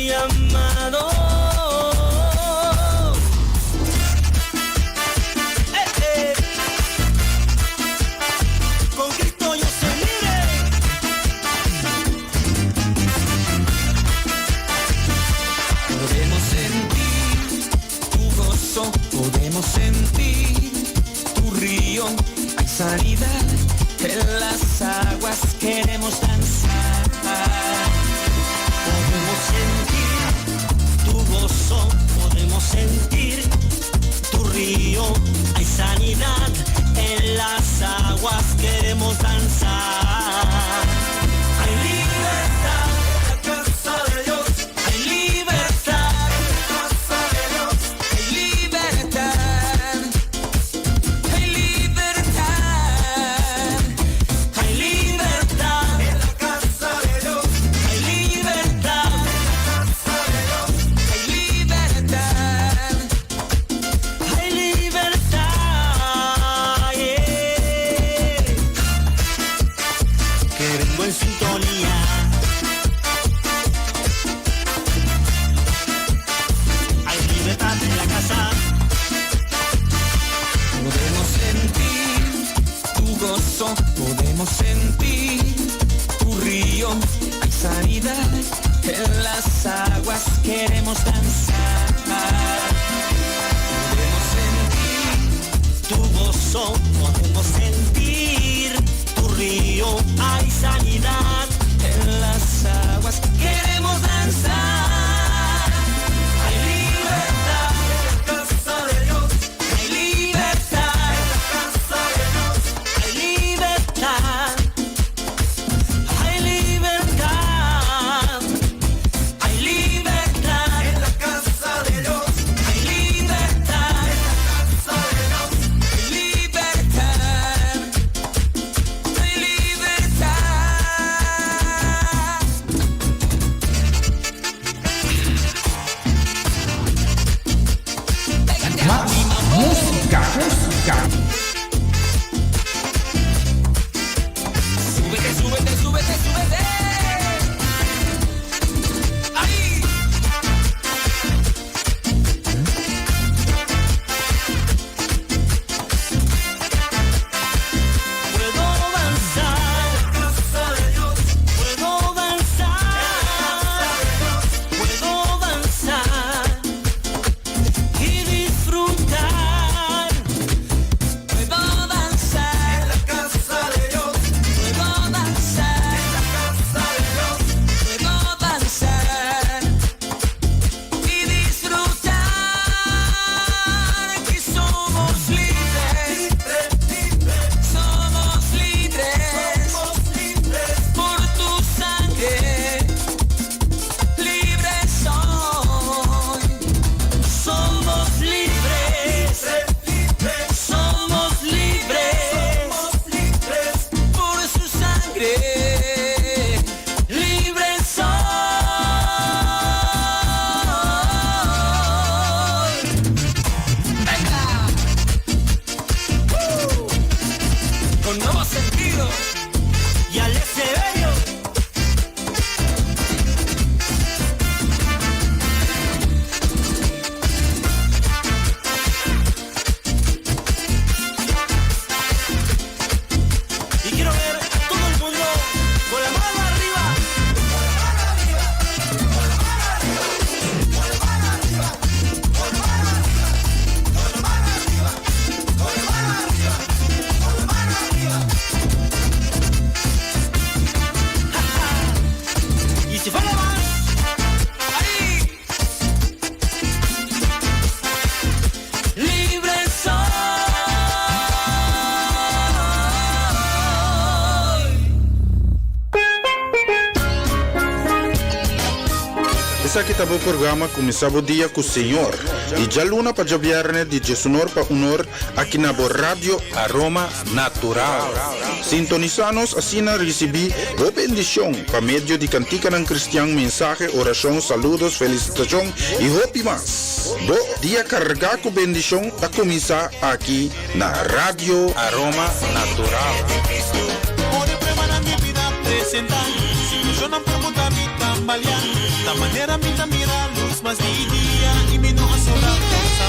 llamado. Eh, eh. Con Cristo yo soy libre. Podemos sentir tu gozo, podemos sentir tu río. Hay sanidad en las aguas, queremos danzar. Podemos sentir tu gozo, podemos sentir tu río. Hay sanidad en las aguas, queremos danzar. Hay libertad en la casa de Dios. Hay libertad en la casa de Dios. Hay libertad. Hay libertad. Hay libertad en la casa de Dios. Hay libertad en la casa de Dios. Hay libertad. Hay libertad. Yeah. Que vengo en sintonía. Hay libertad en la casa. Podemos sentir tu gozo, podemos sentir tu río. Hay sanidad en las aguas, queremos danzar. Podemos sentir tu gozo, podemos sentir tu río. Hay sanidad en las aguas, queremos danzar. Hay libertad en la casa de Dios. Hay libertad en la casa de Dios. Hay libertad. Hay libertad. Hay libertad en la casa de Dios. Hay libertad en la casa de Dios. Hay libertad. Hay libertad. Mas músika, músika. Súbete, súbete, súbete, súbete. ¡Ahí! Puedo danzar en la casa de Dios. Puedo danzar. Puedo danzar y disfrutar. Puedo danzar en la casa de Dios. Puedo danzar en la casa de Dios. Puedo danzar y disfrutar que somos libres. Somos libres. Por tu sangre. Libre soy. Somos libres. Somos libres. Por su sangre. Libre soy. Venga. Con nuevo sentido. Y al Severio. Y quiero ver todo el mundo con la mano arriba. Con la mano arriba. Con la mano arriba. Con la mano arriba. Con la mano arriba. Con la mano arriba. Con la mano arriba. Con la mano arriba. Ja, ja. Y si fuera más. Ahí. Libre soy. Esaki ta bo programa Kuminsá Bo Dia ku Señor. Di djaluna pa djabièrnè di djesunor pa unor aki na bo Radio Aroma Natural. Sintonisá nos asina risibí bo bendishon pa medio di kantikanan kristian, mensahe, orashon, saludos, felisitashon i hopi mas. Bo dia kargá ku bendishon ta kuminsá aki na Radio Aroma Natural. Ora e pruebanan di bida presentá, situacionnan por muta mi ta. tambaleá Ta manera mi ta mira lus mas di dia I mi no a sobra forsa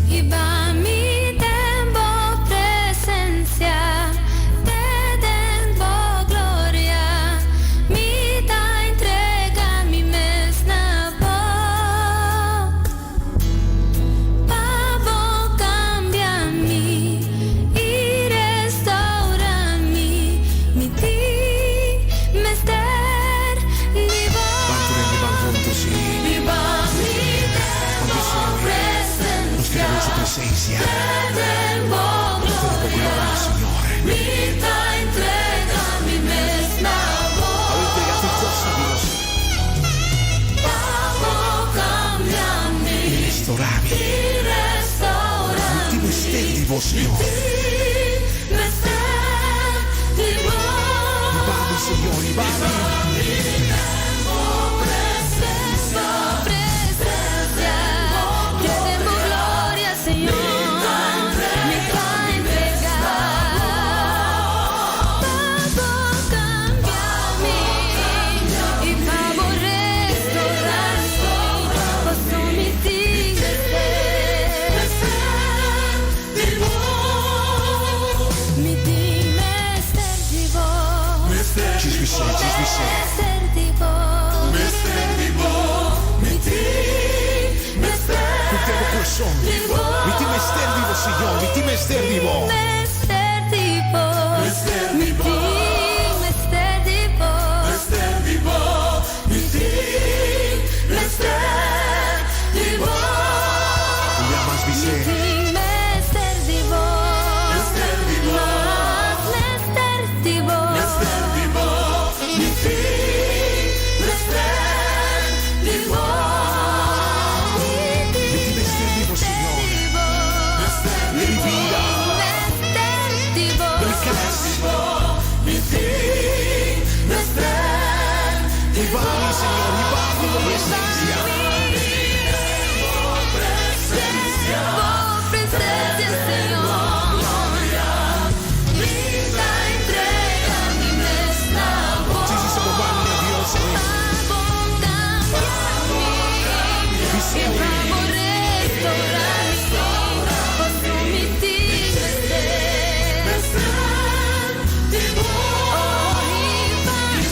Hiba mi den bo presencia, te den bo gloria, mi ta entrega mi mes na bo. Pa bo cambia mi y restaura mi, mi tin mester di bo. Ban tur hende ban hunto, sí. Hiba mi den bo Nos kere den su presencia, presencia. te den bo Te den bo gloria, gloria, Señor. mi ta entrega mi mes na bo. Awe entrega tur cos na Dios. Pa bo cambia mi Y restaura mi. y restaura Mi tin mester di bo, Señor. Mi mester di bo. Hiba mi, Señor, hiba mi. Presencia, presencia, te den bo gloria, Señor. Mi ta entrega. Pa bo cambia mi y pa bo restaura mi, paso mi tin mester di bo. Mi tin mester di bo. Djis bis'é, djis bis'é. Mester di bo. Mi tin mester Ku den bo kurason. di bo. Mi tin mester di bo, Señor. Mi tin mester di bo. Mester di bo. Mi tin mester di bo. Mi tin mester di bo. Ya mas Mi bis'é. tin mester di bo. Mas mester di bo. Mi tin mester di bo. Mi Mi tin mester di bo, Señor. di bo. Di mi bida. Mester di bo. Di mi kas. Hiba mi, Señor. Hiba mi bo presensia. Bo presencia, Señor. Mi ta entrega mi mes na bo. Sí, sí, bo man na Dios. Pa bo cambia mi. Bis'é. Y pa bo restaura mi. Paso mi tin mester. Oh, hiba mi.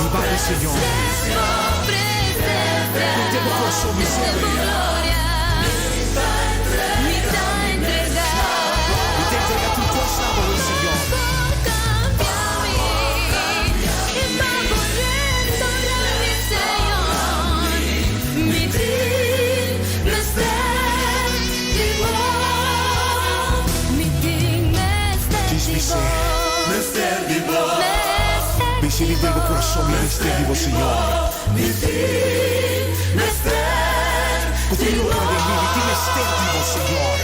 Hiba mi, Señor. Bo presencia. Ku den bo kurason, bis'é. Bo gloria. Mi ta entrega. Mi ta entrega tur kos na bo, Señor. Cambia mi y pa bo restaura mi, Señor. Mi tin mester di bo. Mi tin mester Djis di bis'é. bo. Mester Bis'é di den bo bo. kurason, mi mester di bo, Señor. Ku tur loke den mi, mi tin mester di bo, Señor.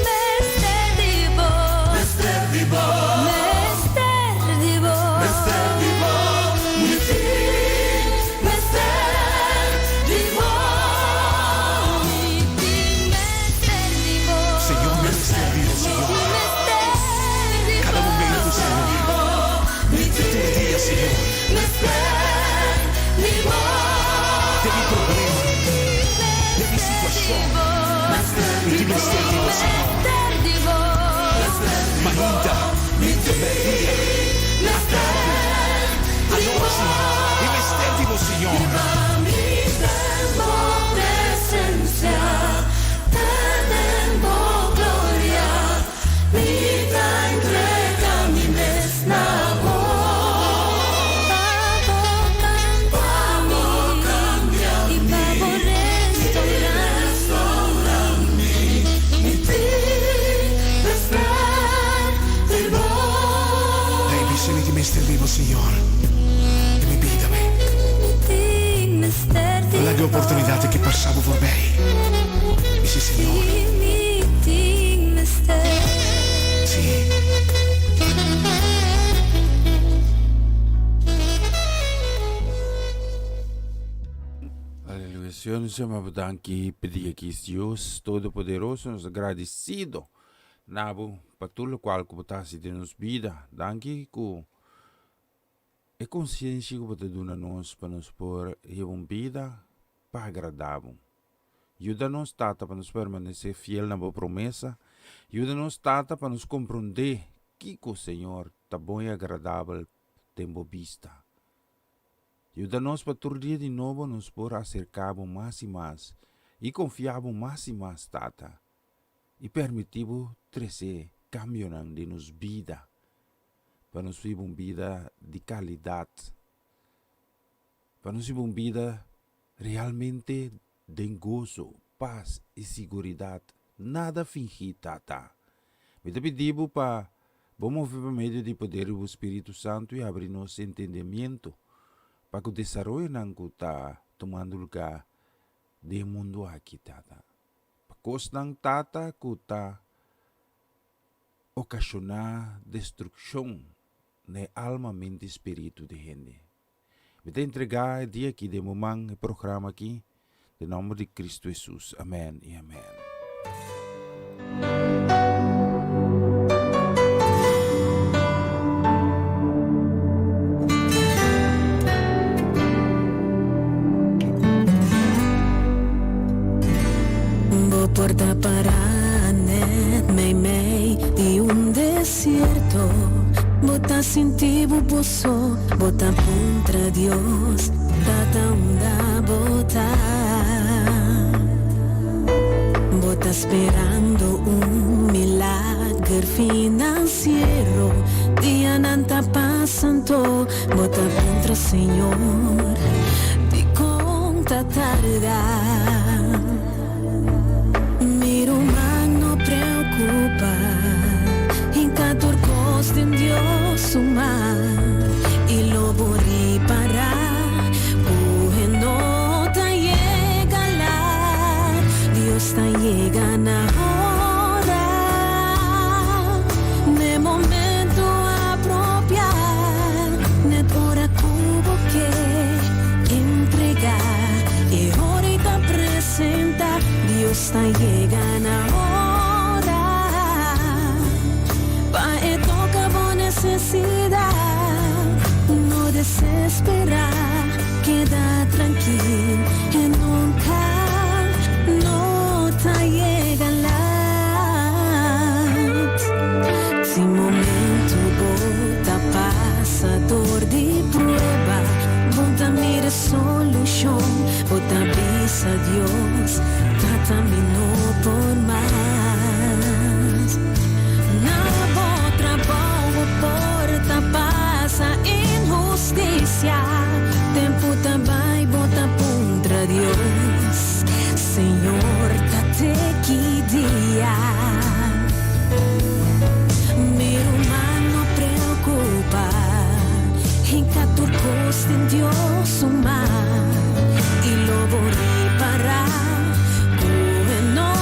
Mester di bo. Mester di bo. Mi tin mester di bo. Mi tin mester di bo. Señor, mi mester di bo, Señor. Mester di Kada bo. momento, Señor. Tur dia, Señor. Mester di bo. Den mi problema, den mi situashon. Mi tin mester di bo, Señor. Mester di bo. Mainta, merdia, anochi. Mi mester di bo, Señor. Mi den bo presencia, te den bo gloria, mi ta entrega mi mes na bo. Pa bo cambia mi y pa bo restaura mi. Mi tin mester di bo. Hey, bis'é mi tin mester di bo, Señor. Den mi bida, mi. Mi tin mester di Laga bo. oportunidat aki pasa bo voorbij. Bis'é, Señor. Mi tin mester. Sí. Aleluya. Señor nos yama bo danki p'e dia aki Dios Todopoderoso nos ta gradisido na bo pa tur lokual ku bo ta hasi den nos bida danki ku e konsiensia ku bo ta duna nos pa nos por hiba un bida pa agrada bo yuda nos Tata pa nos permanese fiel na bo promesa yuda nos Tata pa nos komprondé kiko Señor ta bon i agradabel den bo bista. Yuda nos pa tur dia di nobo nos por aserká bo mas i mas i konfiá bo mas i mas, Tata, i permití bo trese kambionan den nos bida pa nos biba un bida di kalidat, pa nos biba un bida realmente den goso, pas i siguridat, nada fingí, Tata. Mi ta pidi bo pa Bo move pa medio di poder di bo Spiritu Santu i habri nos entendimiento pa ku desaroyonan ku ta tumando lugá den e mundu aki, Tata. Pa kosnan, Tata, ku ta okashoná destrukshon na e alma, mente i spiritu di hende. Mi ta entregá e dia aki den bo man, e programa aki, den nòmber di Kristu Hesus. Amèn i amèn. Bo por ta pará nèt meimei di un desierto, bo ta sinti bo bo so, bo ta puntra Dios, Tata unda bo ta? Bo ta sperando un milager finansiero, dianan ta pasa anto bo ta puntra Señor, dikon ta tarda? Mi ruman no preocupa, hinca tur cos den Dios su man, y lo bo ripara cu e no ta yega laat, Dios ta yega na ora, n'e momento apropia, net ora cu bo ke entrega e ora y ta presenta, Dios ta yega na ora pa e toca bo necesidad. No desespera, keda trankil, e nunca no ta yega laat. Si momento bo ta pasa dor di prueba, bo ta mira solucion, bo ta bisa Dios, Tata mi no por mas. Na bo trabou bo por ta pasa inhusticia, tempu ta bai bo ta puntra Dios, Señor ta te ki dia? Mi ruman no preocupa, hinca tur cos den Dios su man, y lo bo ripara cu e no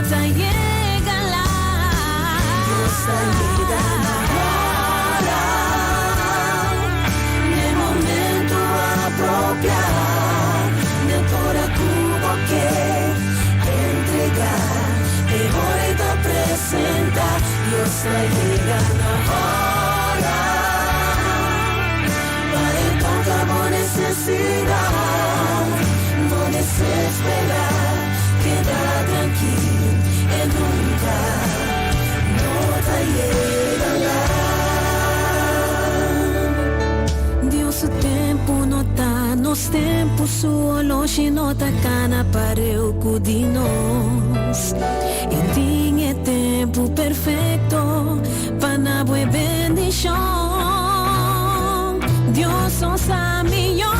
ta yega laat. Dios ta yega na ora, n'e momento apropia, net ora cu bo ke entrega, e ora e ta presenta, Dios ta yega na ora, pa e toca bo necesidad, no desespera, keda trankil, e nunca no ta yega laat. Dios su tempu no ta nos tempu, su oloshi no ta cana pareu cu di nos. E tin e tempu perfecto pa na bo e bendicion. Dios nos sa miyor.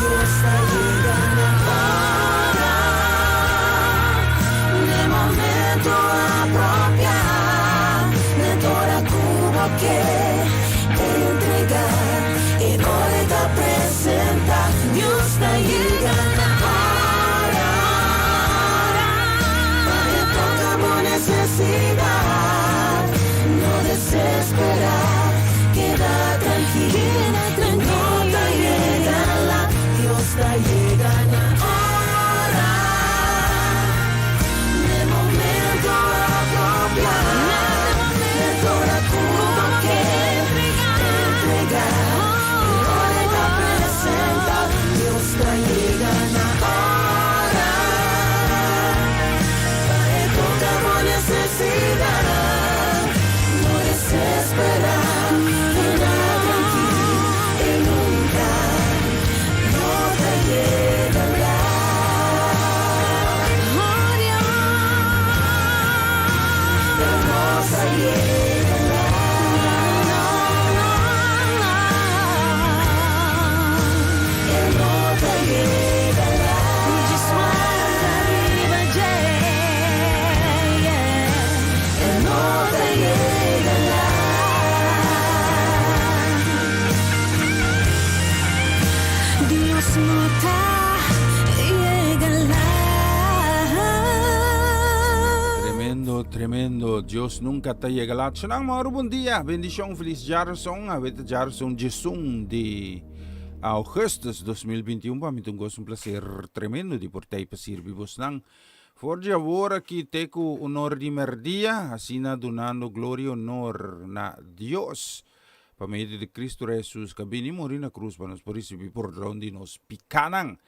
Dios ta yega na ora, n'e momento apropia, net ora cu bo ke entrega, e ora e ta presenta. Dios ta yega na ora, pa e toca bo necesidad. No desespera, keda trankil, no ta yega laat. Dios ta yega na ora. yega laat. No, no, no. E no ta yega laat. Djis warda riba dje, yeah. E no ta yega laat. Dios no ta yega laat. Tremendo, tremendo. Dios nunca ta yega laat. Shonang Mauro, bon dia. Bendicion, feliz djarason. Awe ta djarason 11 di augustus 2021. Pa mi ta un gozo, un placer tremendo di por tei pa sirbi bosnan. For di awor aki te cu un or di merdia, asina dunando gloria y honor na Dios. Pa medio di Cristo Jesus ka bini muri na cruz pa nos por ricibi pordon di nos picanan.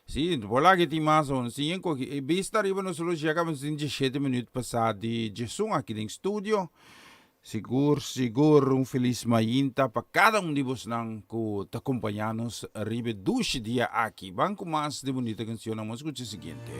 Si, por laga tin mas on. Si en koki e bista riba nos logia kaba nos tin 17 minuut pasa di 11 aki den studio. Sigur, sigur un feliz mainta pa cada un di bosnan cu ta compaña nos riba e dushi dia aki. Ban cu mas di bunita cancionnan. Nos scucha e siguiente.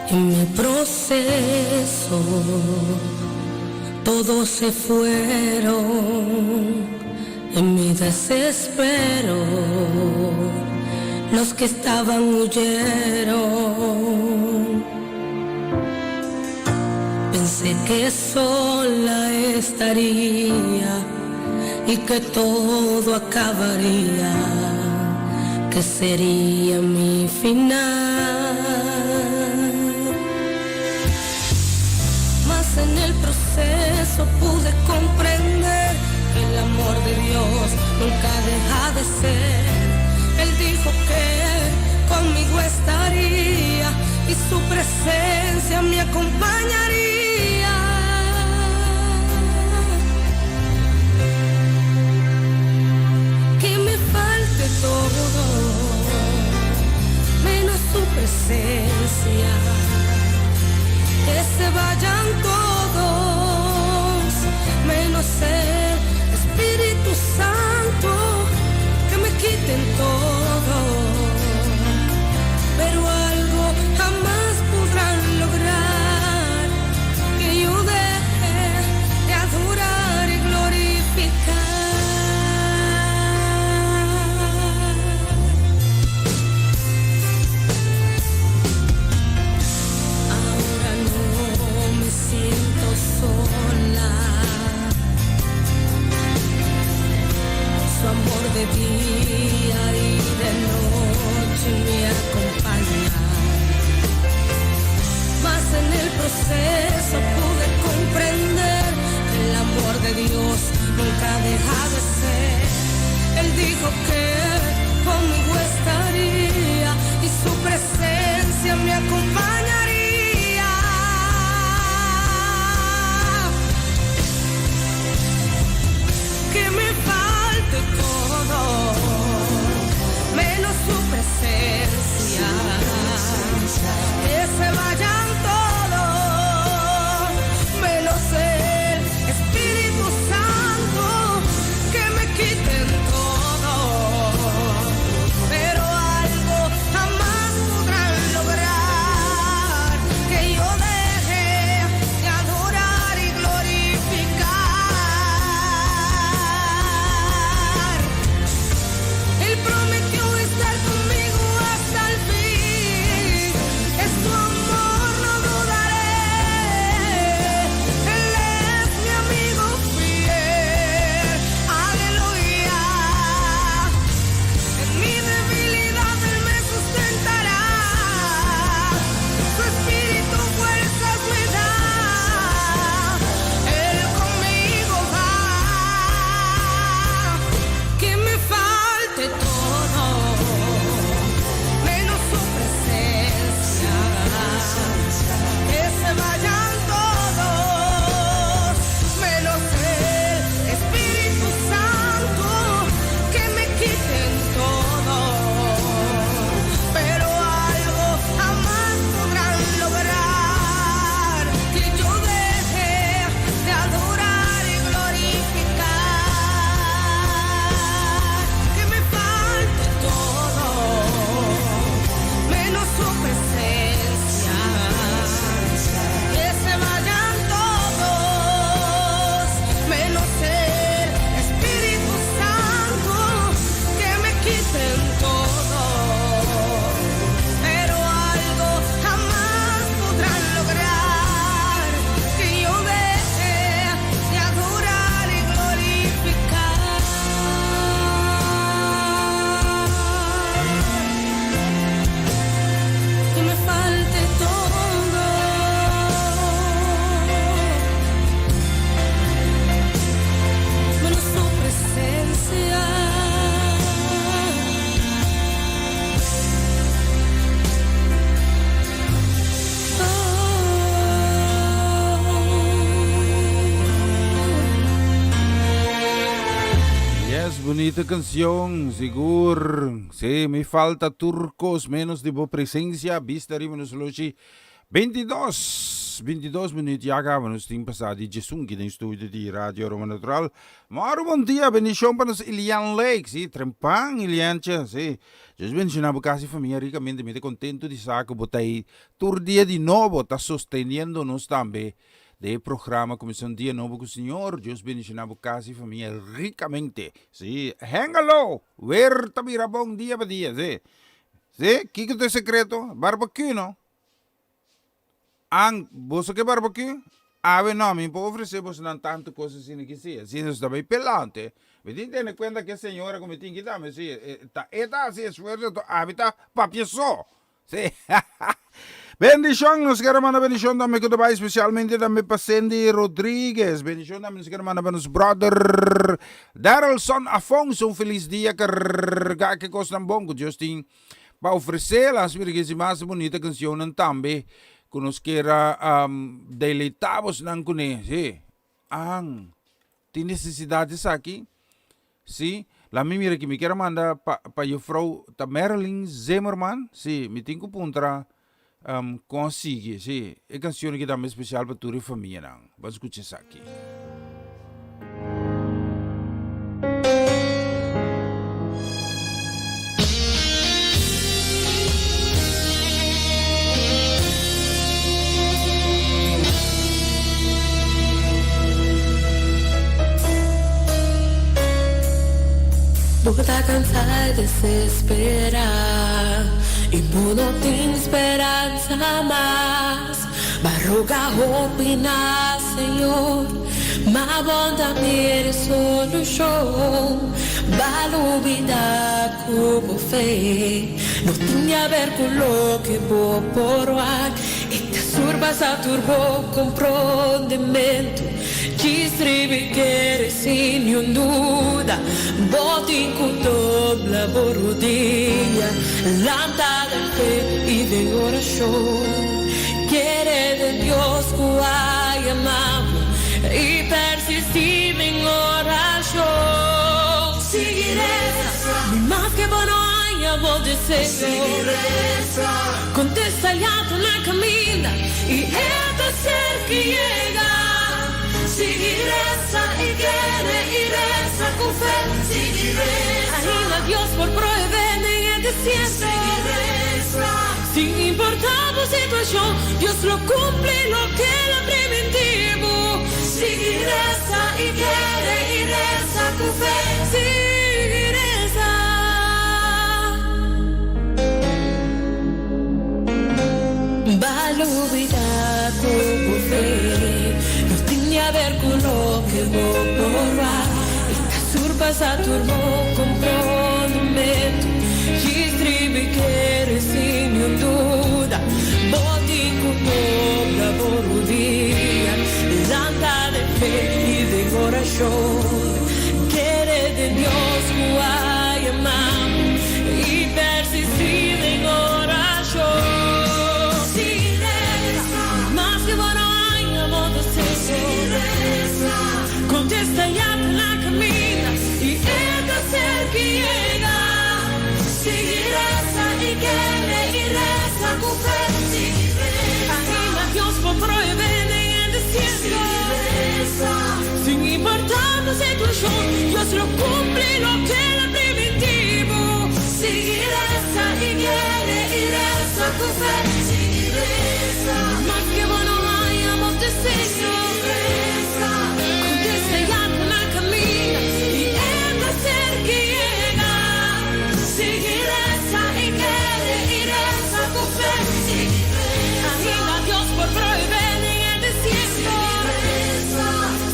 En mi proceso todos se fueron en mi desespero los que estaban huyeron. Pensé que sola estaría y que todo acabaría, que sería mi final. Mas en el proceso pude comprender que el amor de Dios nunca deja de ser. Él dijo que conmigo estaría y su presencia me acompañaría. Que me falte todo, menos su presencia. Que se vayan todos, menos el Espíritu Santo, que me quiten todo. Pero algo jamás podrán lograr, que yo deje de adorar y glorificar. Ahora no me siento sola. Su amor de día y de noche me acompaña. Mas en el proceso pude comprender que el amor de Dios nunca deja de ser. Él dijo que conmigo estaría y su presencia me acompañaría. Que me falte todo, menos su presencia. Que se vayan todos, menos el Espíritu Santo, que me quiten todo. Pero algo jamás podrán lograr, que yo deje de adorar y glorificar. Él prometió estar conmigo hasta el fin. Es su amor. Bunita cancion, sigur. Si, mi falta tur cos menos di bo presencia. Bista riba nos lochi. 22, 22 minuut ya caba nos tin pasa di djesunki den studio di Radio Aroma Natural. Moro bon dia, bendicion pa nos Ilian Lake. Si, trempan Iliantje, si. Dios bendiciona bo casa y famia ricamente. Mi ta contento di sa cu bo ta ey tur dia di nobo ta sosteniendo nos tambe. Den e programa Kuminsá un Dia Nobo ku Señor, Dios bendishoná bo kas i famia rikamente. Sí, Hengelo! Weer ta bira bon dia pa dia, sí. Sí, kiko ta e sekreto? Barbecue, no? An, boso ke barbecue? Awe no, mi por ofresé bosonan tantu kos asina ki sí. Asina nos ta bai pelante. Mi tin tene kuenta ku e señora ku mi tin ki tambe, sí, ta e ta hasi esfuerso, anto ami ta papia so. Sí. Bendishon, nos quiere manda bendishon tambe ku ta bai especialmente tambe pa Cindy Rodriguez. Bendishon tambe nos quiere manda pa nos brother Darrelson Afonso. Un feliz dia carga ke kosnan bon ku Dios tin pa ofrece. Las mira ke si mas bonita cancionnan tambe ku nos quiere um, deleita bosnan kuné. Sí. An tin necesidad di esaki? Sí, la mi mira aki, mi kier a manda pa pa juffrouw ta Marilyn Zimmerman, sí, mi tin ku puntra kon a sigui, sí, e kanshon aki tambe spesial pa tur e famianan. Ban skucha esaki. Bo ta cansa y desespera y bo no tin speransa mas. Ba roga hopi na Señor, ma bo ta mira e solucion. Ba lubida cu bo fe no tin di haber cu loke bo por wak. E ta surpasá tur bo komprondementu. Djis riba e kere sin niun duda. Bo tin ku dobla bo rudia, lanta den fe i den orashon. Kere den Dios ku a yama bo i persistí den orashon. Sigui resa, ni maske bo no haña bo deseo. Contesta ya ta na caminda y e ta cerca yega. Sigui reza y kere y reza cu fe. Sigui reza. Ainda Dios por prohibé den e desierto. Sigui reza. Sin importa bo situacion, Dios lo cumpli loke el a priminti bo. Sigui reza y kere y reza cu fe. Sigui reza. Ba lubida cu bo fe no tin di haber cu loke bo por wak. E ta surpasa tur bo comprondimento. Djis riba y kere sin niun duda. Bo tin cu dobla bo rudia. Lanta den fe y den oracion. Kere den Dios cu a yama bo y persistí den oracion. Sigui reza, maske bo no haña bo deseo. Sigui reza, contesta ya ta na caminda y e ta cerca y yega. Sigui reza y kere y reza cu fe. Sigui reza, ainda Dios por prohibé den e desierto. Sigui reza. Sin importa bo situacion, Dios lo cumpli loke el a priminti bo. Sigui reza y kere y reza cu fe. Sigui reza. Maske bo no haya bo deseo. Sigui reza. Contesta ya ta na caminda y e ta cerca y yega. Sigui reza y kere y reza cu fe. Sigui reza. Ainda Dios por prohibé den e desierto.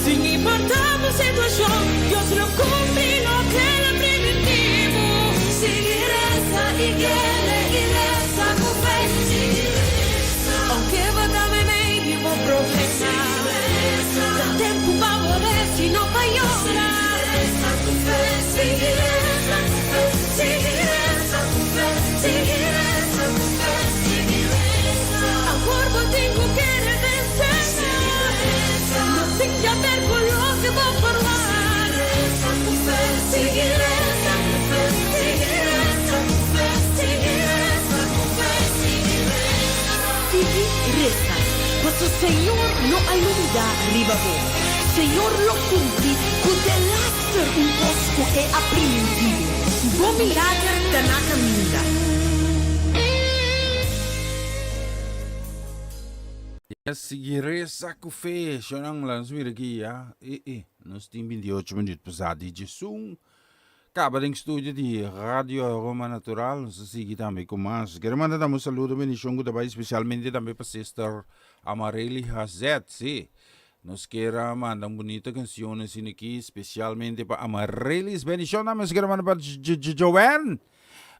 Sin importa bo situacion, Dios lo cumpli loke el a priminti bo. Sigui reza y kere y reza cu fe. Paso Señor no a lubidá riba bo. Señor lo kumpli ku delaster un kos ku E a primintí bo. Bo milager ta na kaminda. Ya sigui resa ku fe, shonnan la nos mira aki ya, e e, nos tin 28 minuut pasá di djesun. Kaba den studio di Radio Aroma Natural, nos ta sigui tambe ku mas. Kere manda tambe un saludo bendishon ku ta bai spesialmente tambe pa Sister Amarely Hazet, si. Nos kier a manda un bunita kanshon asina aki spesialmente pa Amarelys. Bendishon tambe nos kier a manda pa Joanne.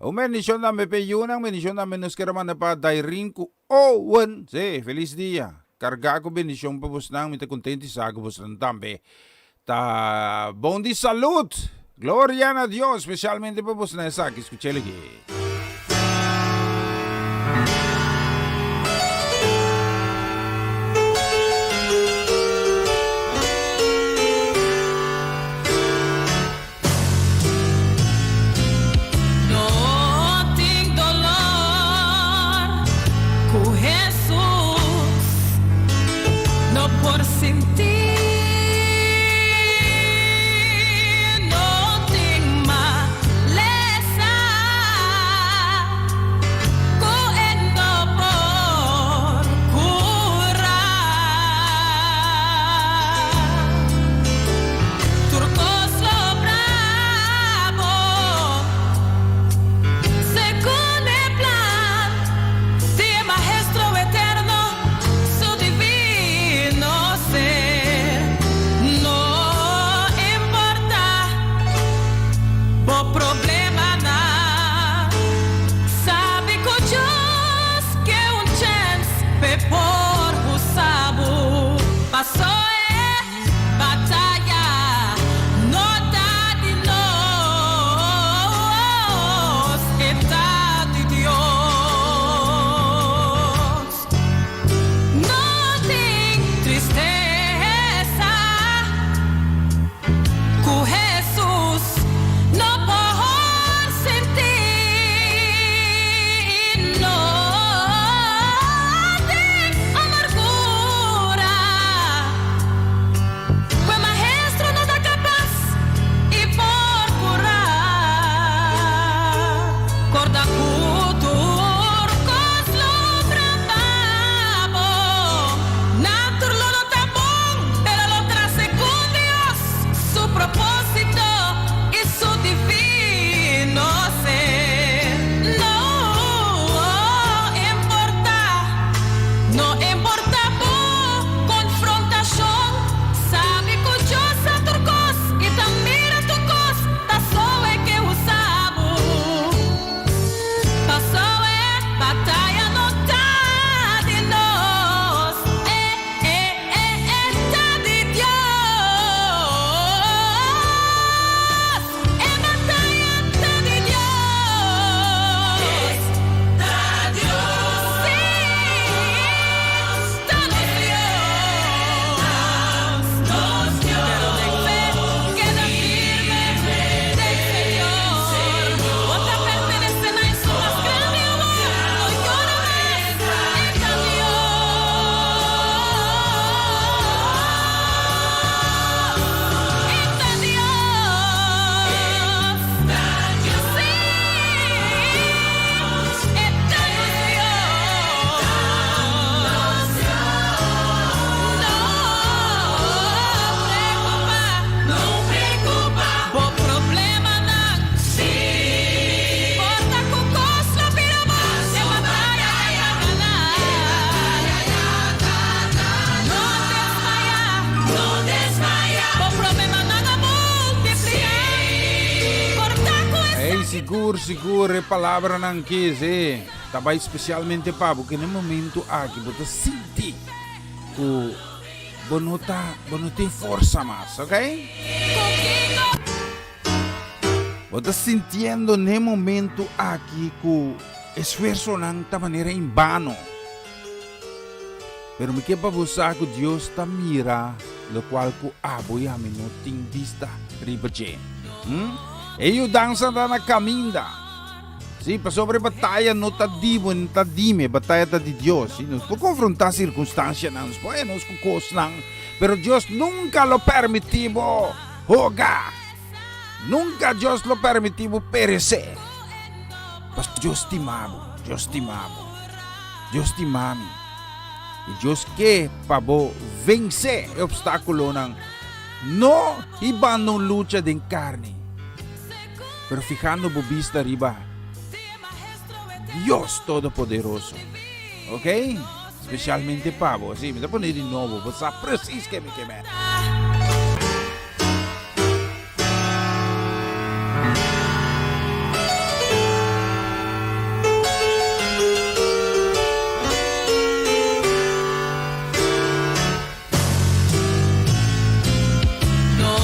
Un bendishon tambe pa e yunan, bendishon tambe nos kier a manda pa Dairin ku Owen. Si, felis dia. Kargá ku bendishon pa bosnan, mi ta kontentu i sa ku bosnan tambe Ta bon di salud. Gloria na Dios, specialmente pa bosnan esaki. Scuchel aki. No tin dolor cu Hesus no por sinti. No tin malesa cu e no por cura. Tur cos lo brabo segun e plan di e Maestro Eterno, su divino ser. No importa bo problemanan, sabi cu Dios ke un chens p'e por usa bo. Paso e Bataya no ta di nos, e ta di Dios. No tin tristesa ku Hesus no por sinti. No tin amargura. Ku e Maestro no ta kapas i por kura. Korda ku tur kos lo braba bo. Nan tur lo no ta bon, pero lo tra segun Dios su propósito i su divino ser. No importa, no importa bo. Konfrontashon, Sabi ku Dios sa tur kos i ta mira tur kos, ta so e ke usa bo. Paso e bataya no ta di nos, e e e e ta di Dios. E bataya ta di Dios. Ta Dios. Sí, ta nos Dios. Nos Dios. Pero den fe keda firme den Señor. Bo ta pertenece na esun mas grandi awor. No yora mas, e ta Dios. E ta Dios. Sí, e ta nos Dios. No preocupa, no preocupa. Bo problemanan, sí. Porta cu cos lo bira mas. E bataya ya gana. No desmaya, no desmaya. Bo problemanan a multiplica. Porta cu Ey, esaki. sigur, sigur, e palabranan ki, sí, ta bai specialmente pa bo, ku na e momento aki bo ta sinti ku bo no ta, bo no tin forsa mas, ok? Cu kico? Bo ta sintiendo na e momento aki ku esfuersonan ta manera en bano. Pero mi ke pa bo sa ku Dios ta mira lokual ku abo i ami no tin bista riba dje. Hm? E yudansa ta na kaminda. Sí, pasobra e bataya no ta di bo, no ta di mi, e bataya ta di Dios. Sí, nos por konfrontá sirkunstansianan, nos por haña nos ku kosnan, pero Dios nunka lo permití bo hoga. Nunka Dios lo permití bo peresé. Pasobra Dios stima bo, Dios stima bo, Dios stima mi. I Dios ke pa bo vensé e opstákulonan, no hibando un lucha den karni, pero fihando bo bista riba Dios Todopoderoso. Ok? Spesialmente pa bo. Sí, mi ta pone di nobo, bo sa presis ke mi ke men. No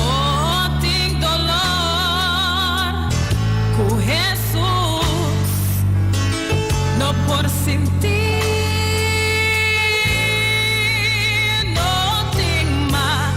tin dolor ku Hesus no por sinti. No tin mal.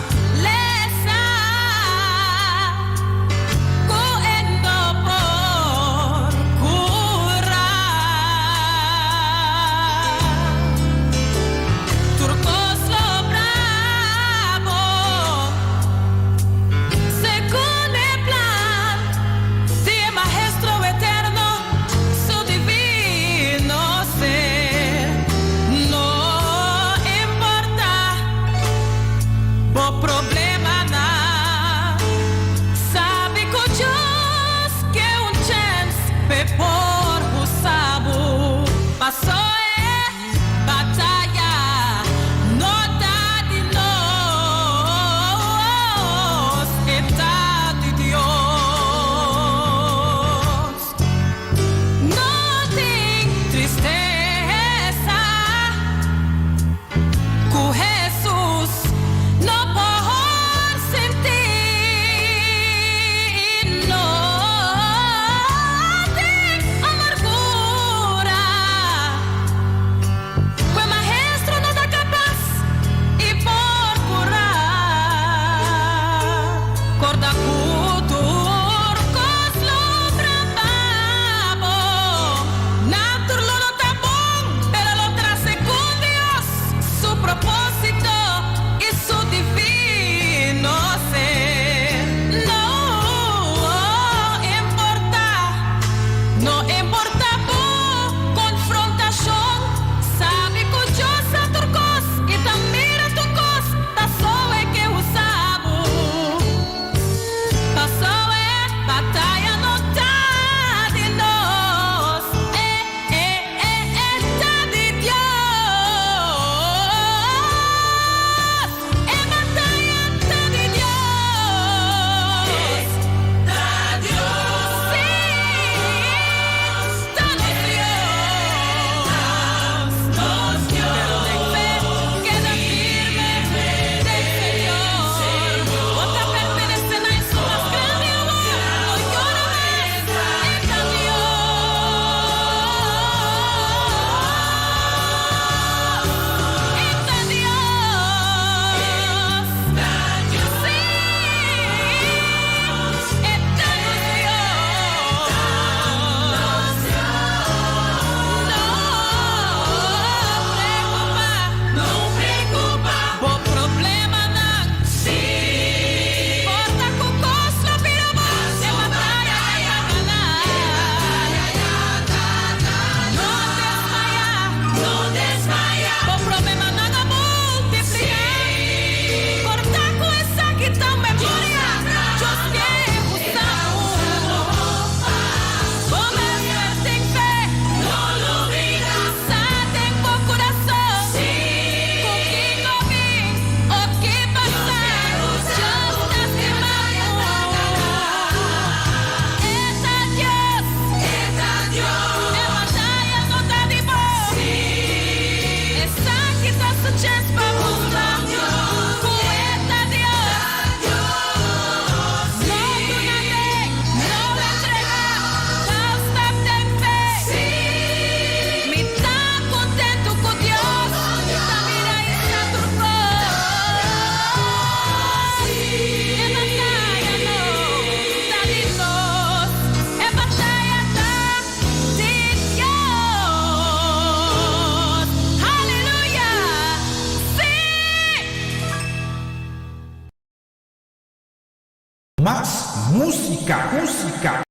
Mas músika, músika.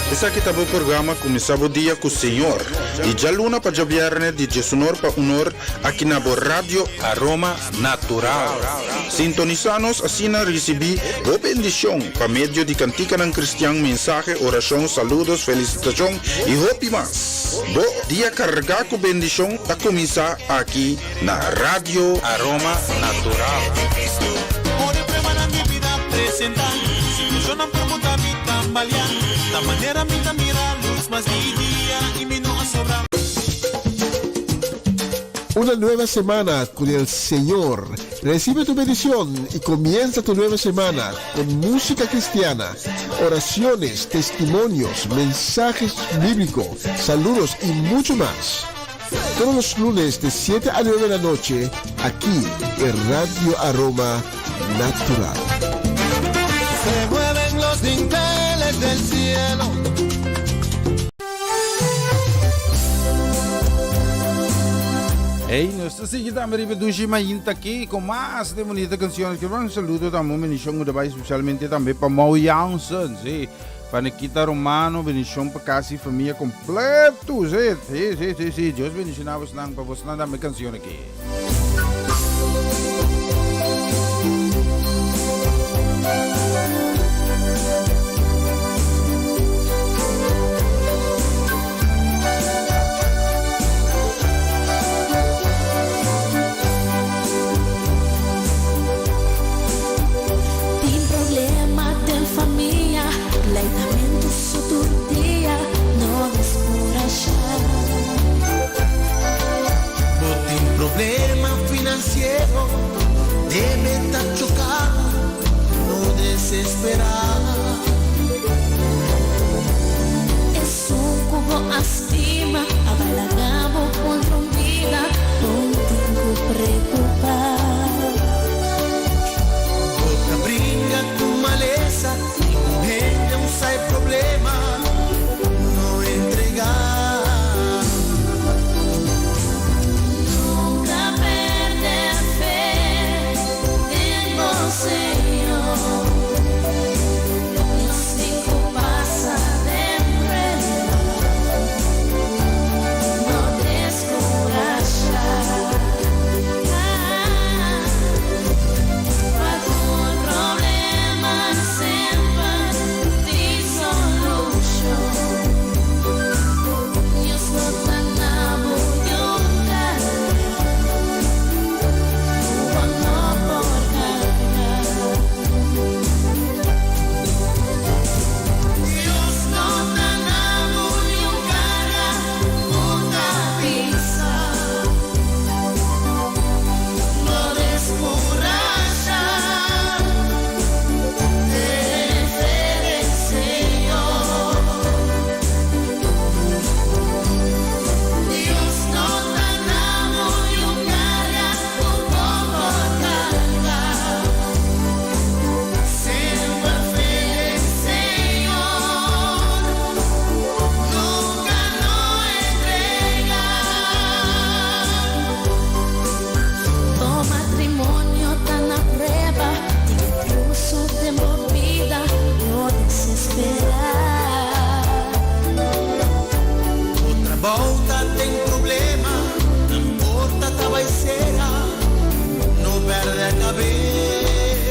Esaki ta bo programa Kuminsá bo dia ku Señor, di djaluna pa djabièrnè di diesunor pa unor aki na bo Radio Aroma Natural. Sintonisá nos asina risibí bo bendishon pa medio di kantikanan kristian, mensahe, orashon, saludos, felisitashon i hopi mas. Bo dia kargá ku bendishon ta kuminsá aki na Radio Aroma Natural. Una nueva semana con el Señor. Recibe tu bendición y comienza tu nueva semana con música cristiana, oraciones, testimonios, mensajes bíblicos, saludos y mucho más. Todos los lunes de 7 a 9 de la noche, aquí en Radio Aroma Natural. Se mueven los dinteles del cielo. Hey, nos ta sigui tambe riba Dushi Mainta aki con mas de bonita canciones. Quiero un saludo tambe, un bendición ku ta especialmente tambe pa Mo Jansen, sí. Pa Nikita Romano, bendicion pa casi famia completo. Sí, sí, sí, sí, sí. Dios bendiciona bosnan, pa bosnan dame cancion aki. Tin problema den famia, pleitamentu so tur dia, no deskurashá. Bo tin problema finansiero, debe ta choká, no desesperá. Esun ku bo a stima a bai laga bo kontra un bida, no tin ku preokupá. Bo ta bringa ku malesa, ningun hende un sa e problema, no entregá. Nunka pèrdè fe den bo Señor. Nos tin ku pasa den prueba, no deskurashá. Pa tur problema semper tin solushon. Dios lo ta na bo yuda, bo no por karga. Dios no ta na bo niun karga ku ta pisa. No deskurashá, tene fe den Señor. Dios no ta na bo niun karga ku bo por karga. Semper fe den Señor, nunka no entregá. Bo matrimonio ta na prueba, tin intruso den bo bida, no desesperá. Bo trabou ta den problema, nan porta ta bai sera, no pèrdè kabes.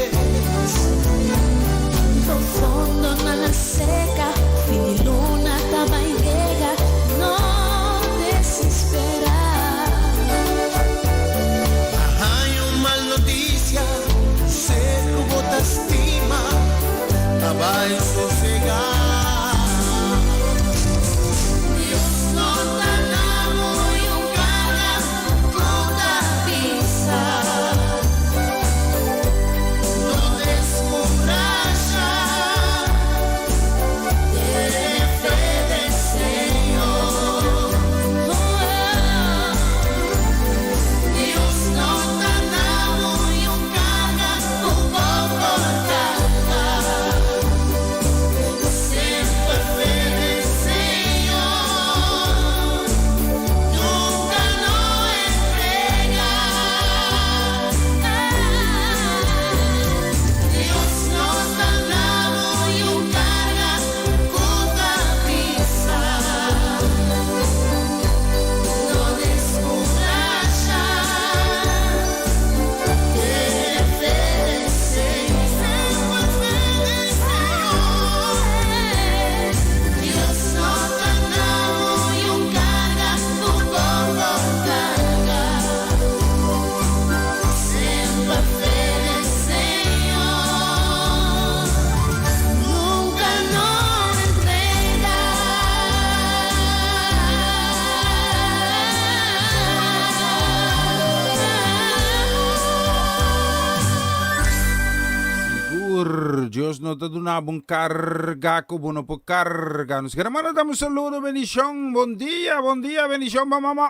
Bo fondonan a seka, fin di luna ta bai yega, no desesperá. Haña un mal notisia, ser ku bo ta stima, ta bai sosegá. Dios no ta na bo niun karga ku ta pisa. No deskurashá, tene fe den Señor. Dios no ta na bo niun karga ku bo por karga. Dios no ta duna bo un karga ku bo no por karga. Nos kere manda tambe un saludo, bendishon, bon dia, bon dia, bendishon pa mama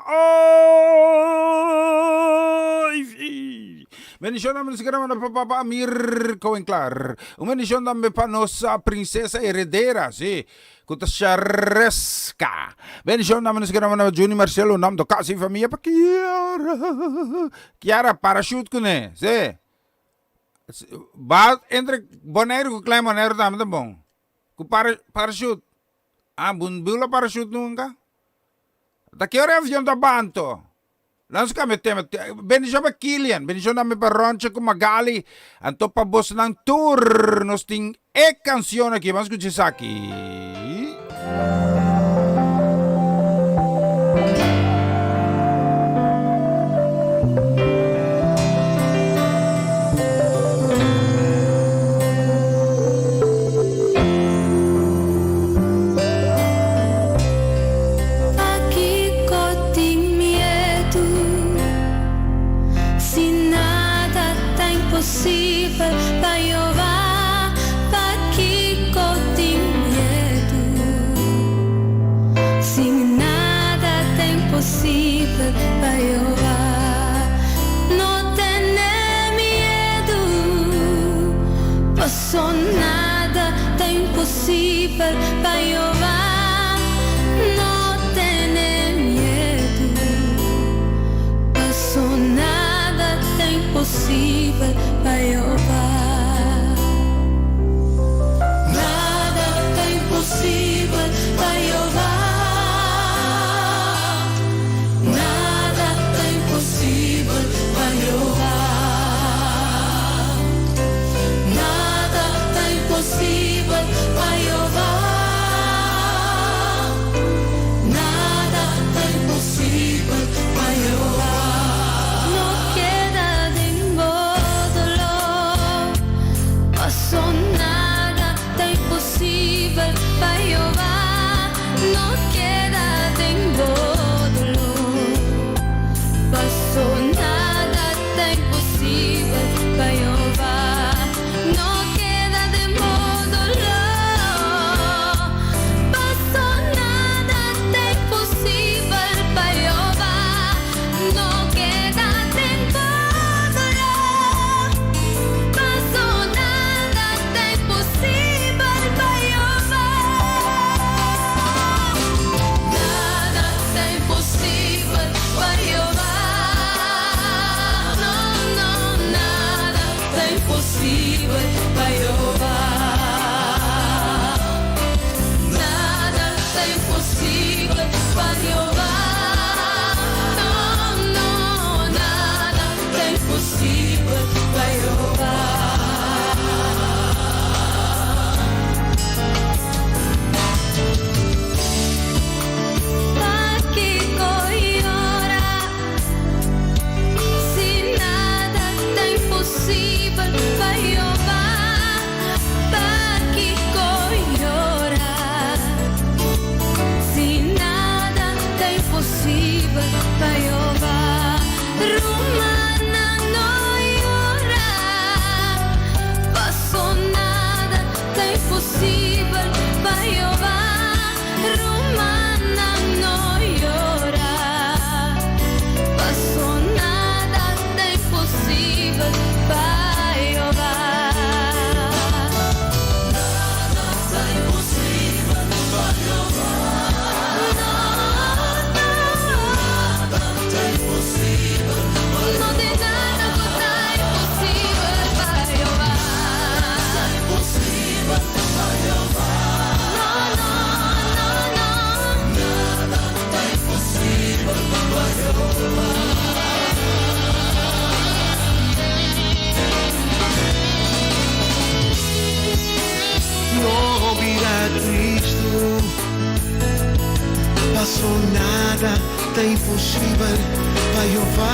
Oifi. Bendishon tambe nos kere manda pa papa Amir Koenklar. Un bendishon tambe pa nos prinsesa heredera, si, ku ta Shareska. Bendishon tambe nos kere manda pa Juni Marcelo, nam do kas i famia pa Kiara. Kiara, parachute kuné, si. Ba entre Boneiru ku Klein Boneiru tambe ta bon. Ku para parachute. Ah, bo no bula parachute nunka? Ta ki ora e avion ta ba anto? Lan nos kambia tema. Bendishon pa Kilian, bendishon tambe pa Ronche ku Magali. Anto pa bosnan tur nos tin e kanshon aki. Ban skucha esaki. Pakiko tin miedu si nada ta imposibel pa Jehová? Pakiko tin miedu si nada ta imposibel pa Jehová? No tene miedu, paso nada ta imposibel pa Jehová. No tene miedu, paso nada ta imposibel pa Jehová. Nada ta imposibel pa Jehová. Nada ta imposibel pa Jehová. Nada ta imposibel pa Jehová. Nada ta imposibel pa Jehová. No keda den bo doló, paso nada ta imposibel pa Jehová. No keda den bo doló, paso nada ta imposibel pa Jehová. No keda den bo doló, paso nada ta imposibel pa Jehová. No keda den bo doló, paso nada ta imposibel pa Jehová. Nada ta imposibel pa Jehová. No, no, nada ta imposibel pa Jehová. Nada ta imposibel pa Jehová. No, no, nada ta imposibel pa Jehová. Pakiko yora si nada ta imposibel pa Jehová? Pakiko yora si nada ta imposibel pa Jehová? Rumannan no yora, paso nada ta imposibel pa Jehová. Rumannan no yora, paso nada ta imposibel pa Jehová. Nada ta imposibel pa Jehová. No, no. Nada ta imposibel pa Jehová. No tin nada ku ta imposibel pa Jehová. Nada ta imposibel pa Jehová. No, no, no, no. Nada ta imposibel pa Jehová. No bira tristu, paso nada ta imposibel pa Jehová.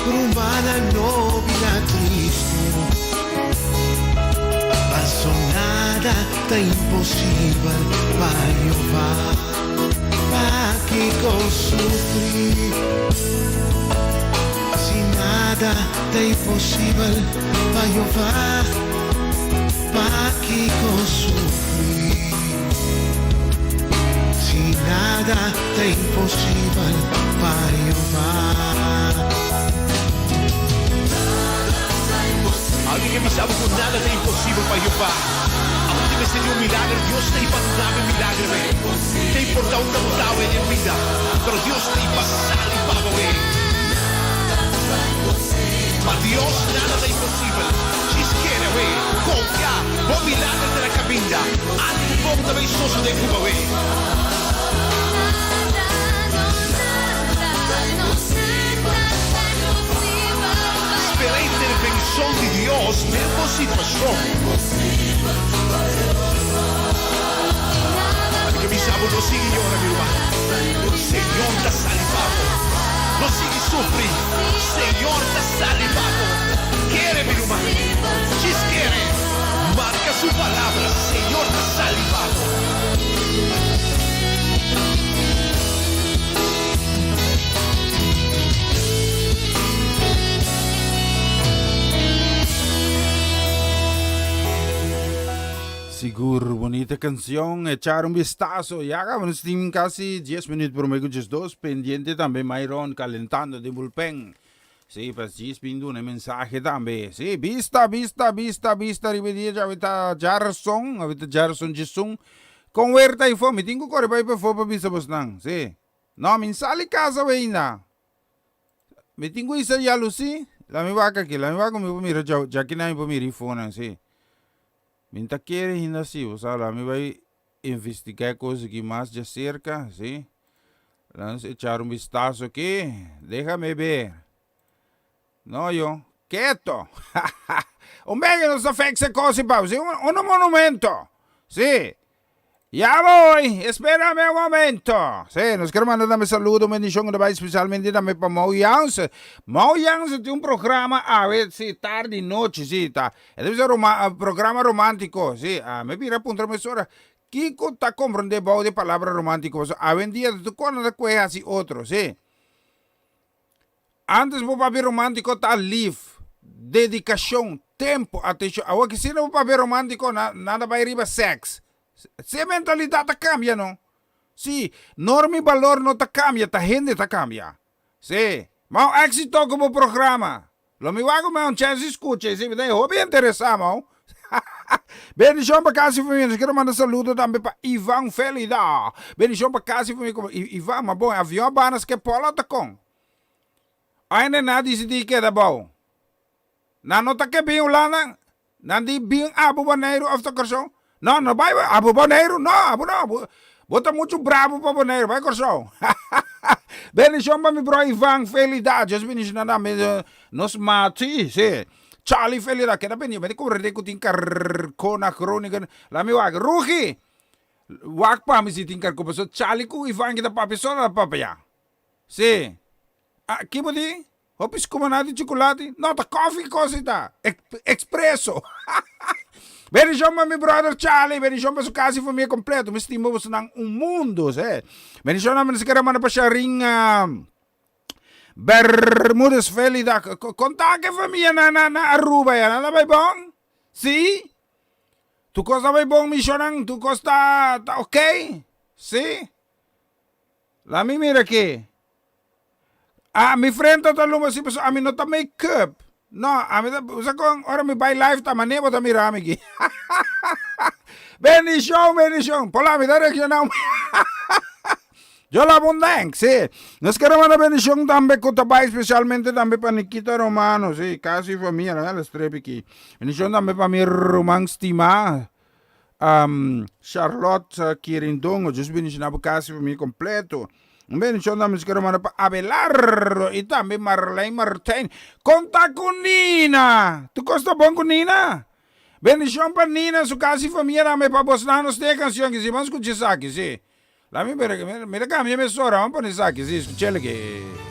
Rumannan no bira tristu, paso nada ta imposibel pa Jehová. Pakiko sufri si nada ta imposibel pa Jehová? Pakiko sufri si nada ta imposibel pa Jehová? Algin ke bisa bo ku nada ta imposibel pa Jehová? Abo tin mester di un milager? Dios ta i pa duna bo e milager awe. Ta importa unda bo ta awe den bida, pero Dios ta i pa sali pa bo awe. Pa Dios nada ta imposibel. Djis kere awe, konfia, bo milager ta na kaminda. Algu bon ta bay sosode ku bo awe. Spera intervenshon di Dios den bo situashon. Ami ke bisa bo, no sigui yora, mi ruman. Señor ta sali pa bo. No sigui sufri. Señor ta sali pa bo. Kere, mi ruman. Djis kere. Marka su palabra. Señor ta sali pa bo. Sigur bonita cancion, echar un vistazo. Ya caba nos tin casi 10 minuut prome cu 12, pendiente tambe Myron calentando den bullpen. Sí, pa djis bin duna e mensahe tambe. Sí, bista, bista, bista, bista riba e dia djawe ta djarson, awe ta djarson djesun. Con wer ta ifo? Mi tin cu core bai pafó pa bisa bosnan. Sí. No, mi n'sali casa awe ainda. Mi tin cu isa yalusí. La mi wak aki, la mi wak cu mi por mira dja, djakinan mi por mira ifonan, sí. Mi n'ta kere ainda si, bo sa, la mi bai investiga e cos aki mas djacerca, sí. Lanos echar un vistazo aki. Déjame ver. No, yo. Keto. Un bege nos ta fex e cos pau. Sí, un, un monumento. Sí. Ya voy. Espérame un momento. Sí, nos quiero mandar también saludo, bendición, especialmente también para Mo Jansen. Mo Jansen tiene un programa a ver, sí, tarde y noche, sí, está. Debe ser roma, programa romántico, sí. Ah, me mira puntra mesora. Kiko ta komprondé bou di palabra romántico? Pasobra awendia ta tur kos ta kohe hasi otro, sí. Antes bo papia romántico ta lif, dedikashon, tempo, atenshon. Awor kisina bo papia romántico na nan ta bai riba sèks. Si e mentalidat ta kambia no. Sí, norma i balor no ta kambia, ta hende ta kambia. Sí. Mau éxito ku bo programa. Lo mi wak ku mi un chèns di skucha esei, mi ta hopi interesá mau. Bendishon pa kasi famia. Nos kere manda saludo tambe pa Ivan Felida. Bendishon pa kasi famia. Ivan, ma bon, avion a bana Schiphol ota kon? Ainde nan a disidí keda bou. Nan no ta ke bin Hulanda? Nan di bin abo Boneiru of ta Kòrsou? No, no bai abo Boneiru, no, abo no. Bo, bo ta muchu brabu pa Boneiru, bai Kòrsou. Bendishon pa mi bro Ivan Felida, Dios bendishona tambe nos mati, si. Charlie Felida, keda pendiente, mi ta komprende ku tin karko na Groningen. Laat mi wak, Rugi, wak pa mi si tin karko, pasobra Charlie ku Ivan kita papia so na papia. Si. Ah, ki bo di? Hopi skuma di chocolate? No, ta koffie kos ei ta. Expresso. Bendishon pa mi brother Charlie, bendishon pa su casa y familia completo. Mi stima bosonan un mundo, se. Bendishon na mi kere manda pa Sharin uh, Bermudez Felida. Konta ke familia na, na, na Aruba ya, nada bai bon? Si? Tu kos ta bai bon, mishonan? Tu kos ta, ta ok? Si? La mi mira aki. Ah, mi frenta ta luma si pasobra ami no ta make up. No, ami ta, bo sa kon, ora mi bai live ta manera bo ta mira mi aki. Bendishon, bendishon. Pola, mi ta reacciona. Yo la bon dank, si. Nos kere manda bendishon tambe ku ta bai specialmente tambe pa Nikita Romano, si, kasi famia, la la strepi aki. Bendishon tambe pa mi ruman stimá, um, Charlotte Kirindongo. Dios bendiciona bo kasi famia completo. Un bendicion tambe nos kere manda pa Abelardo y tambe Marlene Martijn. Konta ku Nina! Tu kos ta bon ku Nina? Bendicion pa Nina, su casa y famia tambe pa bosnan nos tin e cancion aki si. Ban scucha esaki si. La mi mira, mira cambia emisora, ban pone esaki si, scuchel aki.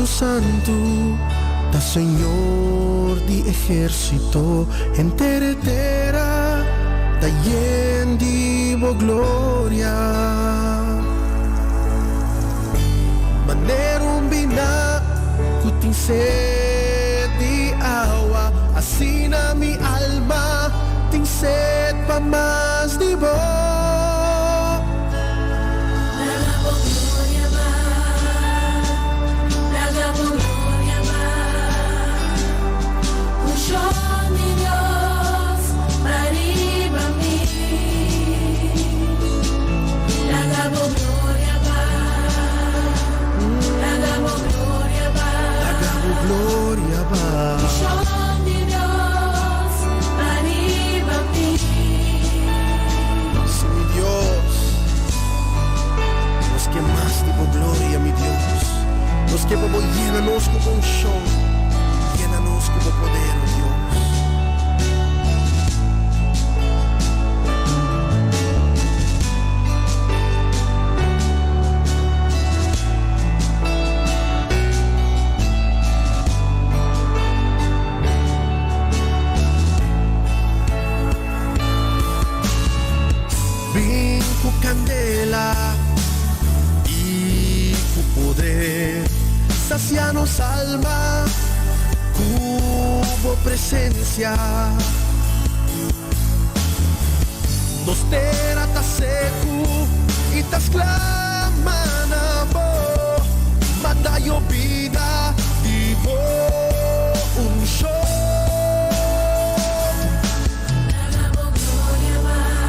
Santu, santu ta Señor di ehérsito, henter e tera ta yen di bo gloria. Manera un biná ku tin sed di awa, asina mi alma tin sed pa mas di bo. Laga bo gloria baha, laga bo gloria baha. Unshon di Dios ariba mi. Laga bo gloria baha, laga bo gloria baha. Laga bo gloria baha. Unshon di Dios ariba mi. Sí, mi Dios, nos ke mas di bo gloria, mi Dios. Nos ke pa bo yena nos ku unshon, yena nos ku bo poder, oh Dios. Bin ku kandela i ku poder, sasia nos alma ku bo presensia. Nos tera ta seku i ta sklama na bo, manda yobida di bo unshon. Laga bo gloria baha,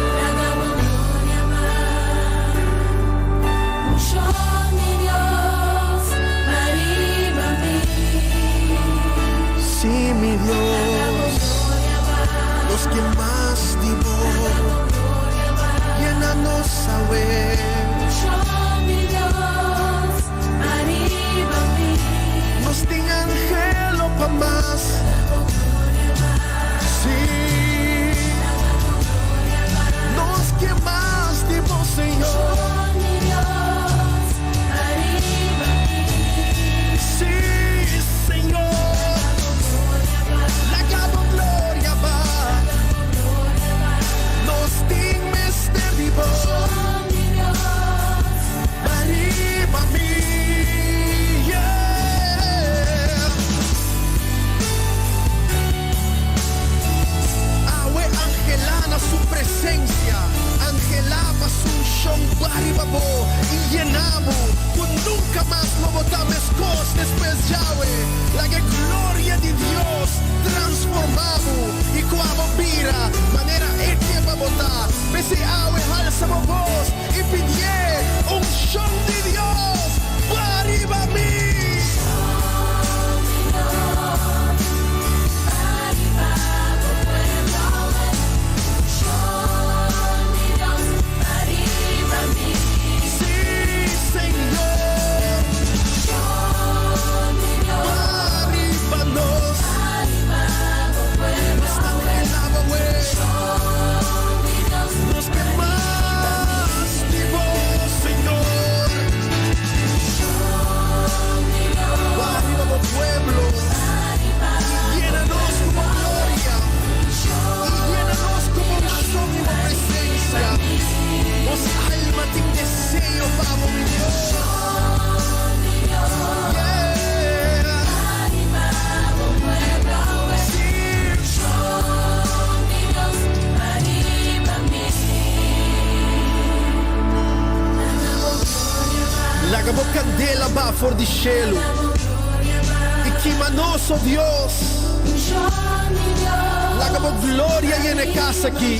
laga bo gloria baha. Unshon di Dios ariba mi. Sí, mi Dios, nos ke mas di bo, yena nos awe. Unshon di Dios ariba mi. Nos tin anhelo pa mas. Sí, nos ke mas di bo, Señor. Unshon di Dios ariba mi. Sí, Señor, laga bo gloria baha. Nos tin mester di bo. Unshon di Dios Ariba mi, yeah. Awe anhelá na su presensia, anhelá pa su unshon ariba bo i yena bo, ku nunka mas lo bo ta meskos despues djawe. Laga gloria di Dios transformá bo i ku abo bira manera E ke pa bo ta. P'esei awe halsa bo bos i pidi unshon di Dios ariba mi. Unshon di Dios ariba bo pueblo. Unshon di Dios ariba mi. Sí, Señor, Unshon di Dios ariba nos. ariba bo pueblo. Nos ta anhelá awe. Unshon di Dios Nos ke mas di bo, Señor. Unshon di Dios Ariba bo pueblo. I yena nos ku bo gloria. I yena nos ku bo unshon i bo presensia. Nos alma tin deseo pa bo, mi Dios. Yeah. Sí. Unshon di Dios ariba mi. Laga bo gloria baha, Laga bo kandela baha for di shelu. bo gloria baha. I kima nos, oh Dios. Unshon di Dios Laga bo gloria yena e kas aki.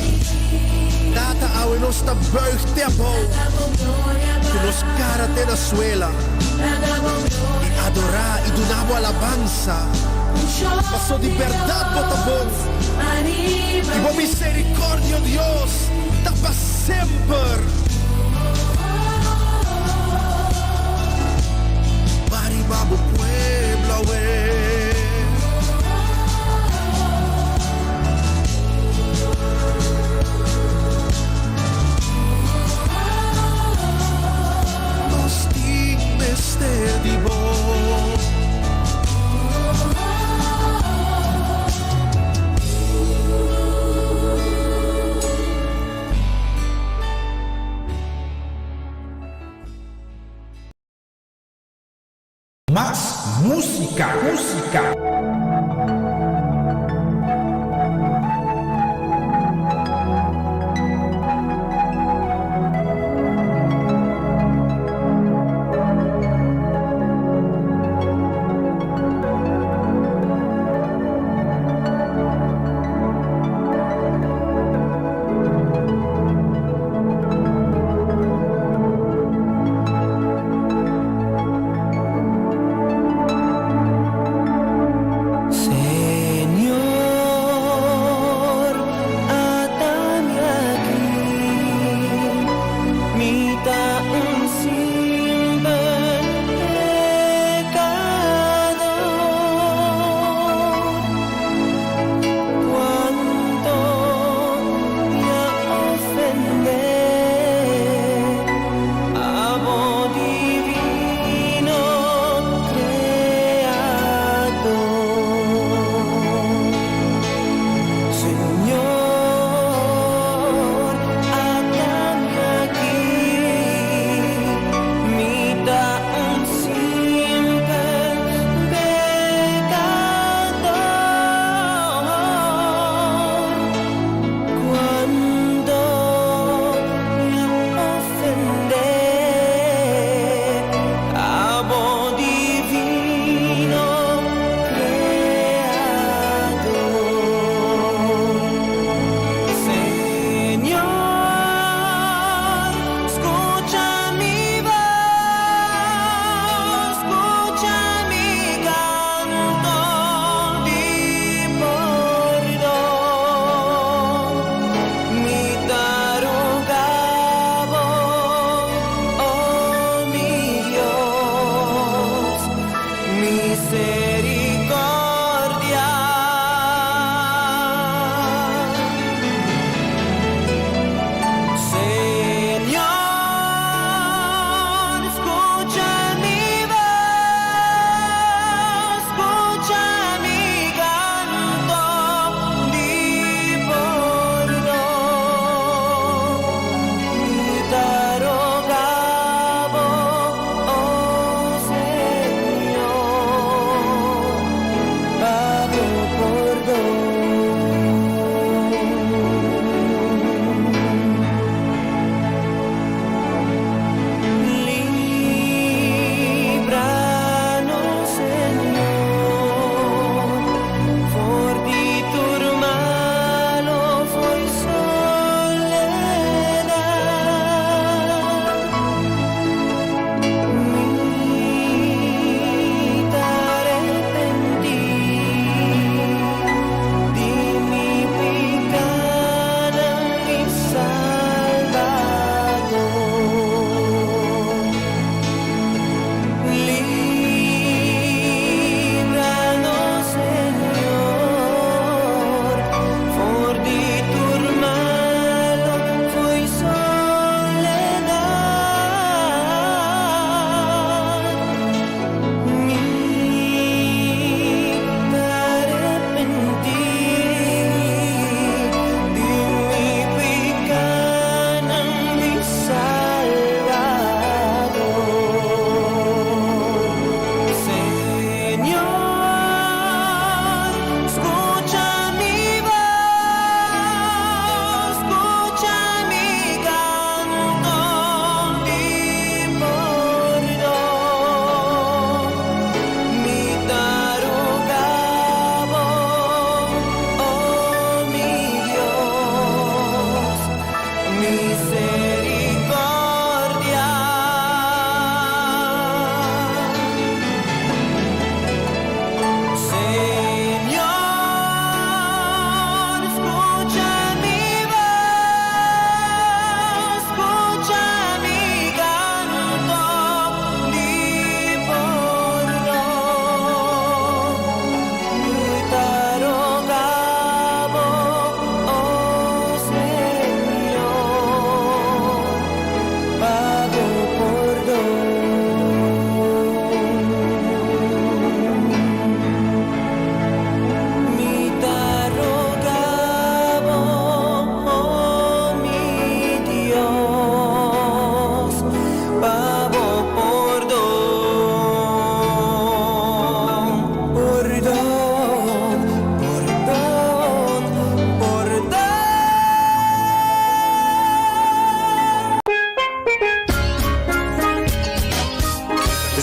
Tata, awe nos ta buig te abou. bo gloria Ku nos kara te na suela. Laga bo I adorá i duna bo alabansa. Unshon Paso di berdat bo ta bon. ariba I bo miserikòrdia, Dios, ta pa semper. Ariba bo pueblo, awe. Nos tin mester. Mas músika, músika.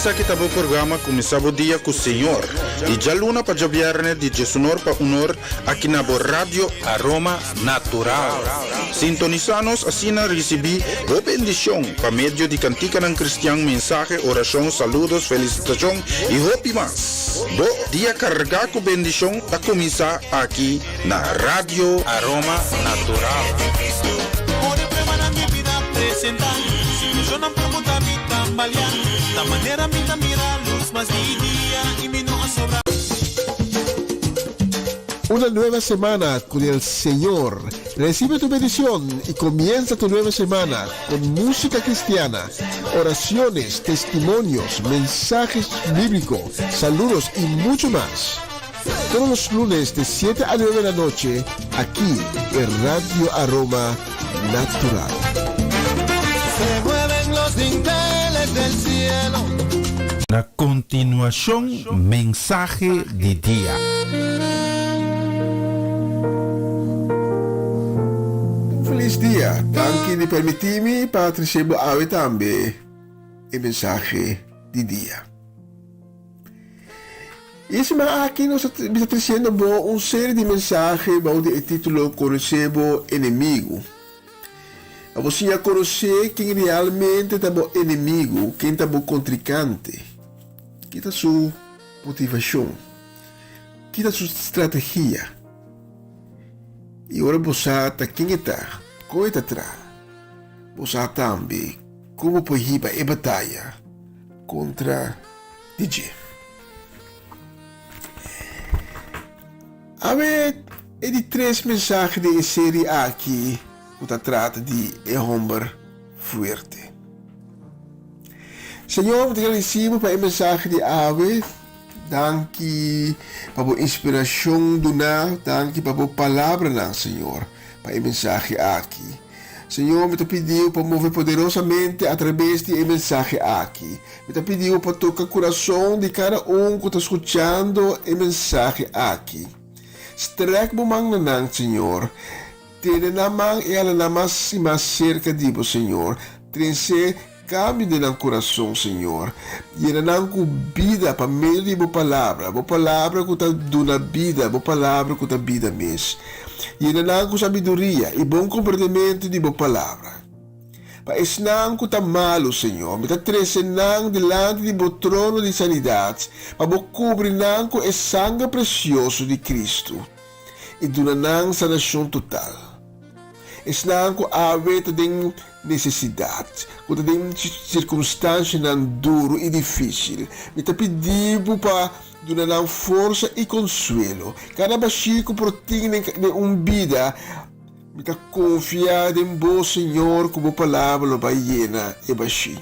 Esaki ta bo programa Kuminsá bo dia ku Señor, di djaluna pa djabièrnè di djesunor pa unor aki na bo Radio Aroma Natural. Sintonisá nos asina risibí bo bendishon pa medio di kantikanan kristian, mensahe, orashon, saludos, felisitashon i hopi mas. Bo dia kargá ku bendishon ta kuminsá aki na Radio Aroma Natural. Ora e pruebanan di bida presentá, situacionnan por cu ta mi tambaleá, ta manera mi ta mira luz mas di dia y mi no a sobra. Una nueva semana con el Señor. Recibe tu bendición y comienza tu nueva semana con música cristiana, oraciones, testimonios, mensajes bíblicos, saludos y mucho más. Todos los lunes de 7 a 9 de la noche, aquí en Radio Aroma Natural. Se mueven los dinteles del cielo. Na kontinuashon mensahe di dia. Un felis dia. Danki di permití mi pa trese bo awe tambe e mensahe di dia. E siman aki nos ta mi ta tresiendo bo un serie di mensahe bou di e titulo Konosé bo enemigu. Pa bo siña konosé ken realmente ta bo enemigu, ken ta bo kontrinkante, ki ta su motivashon, ki ta su strategia. I ora bo sa ta ken e ta, kon e ta traha, bo sa tambe kon bo por hiba e bataya kontra di dje. Awe e di tres mensahe den e serie aki ku ta trata di e homber fuerte. Señor, mi ta gradisi bo pa e mensahe di awe. Danki pa bo inspirashon duná. Danki pa bo palabranan, Señor, pa e mensahe aki. Señor, mi ta pidi bo pa move poderosamente atrabes di e mensahe aki. Mi ta pidi bo pa toka kurason di kada un ku ta skuchando e mensahe aki. Strèk bo man na nan, Señor. Tene nan man i hala nan mas i mas serka di bo, Señor. Trese kambio den nan kurason, Señor. Yena nan ku bida pa medio di bo Palabra, bo Palabra ku ta duna bida, bo Palabra ku ta bida mes. Yena nan ku sabiduria i bon komprendementu di bo Palabra. Pa esnan ku ta malu, Señor, mi ta trese nan dilanti di bo trono di sanidat, pa bo kubri nan ku e sanger presioso di Kristu i duna nan sanashon total. Esnan ku awe ta den nesesidat, ku ta den sirkunstanshanan duru i difísil, mi ta pidi bo pa duna nan forsa i konsuelo. Kada bashí ku por tin den un bida, mi ta konfia den bo, Señor, ku bo palabra lo bai yena e bashí.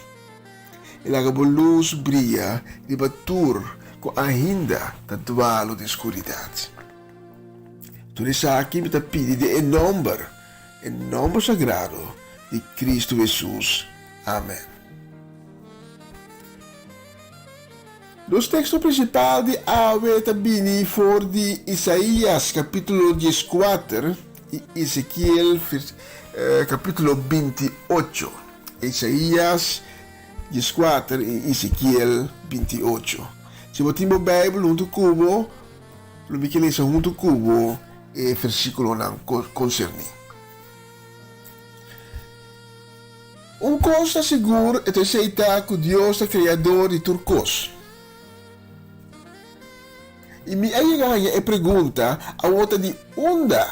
I laga bo lus bria riba tur ku ainda ta dwalo den skuridat. Tur esaki mi ta pidi den e nomber, e nomber sagrado di Cristo Hesus. Amen. Nos teksto prinsipal di awe ta bini for di Isaías kapítulo dieskuater i Ezekiel kapítulo bintiocho. Isaías dieskuater i Ezekiel bintiocho. Si bo tin bo Beibel huntu ku bo, Lo mi ke lesa huntu ku bo e versíkulonan konserní. Un kos ta sigur, e ta esei ta ku Dios ta Kreador di tur kos. I mi a yega haña e pregunta, awor ta di unda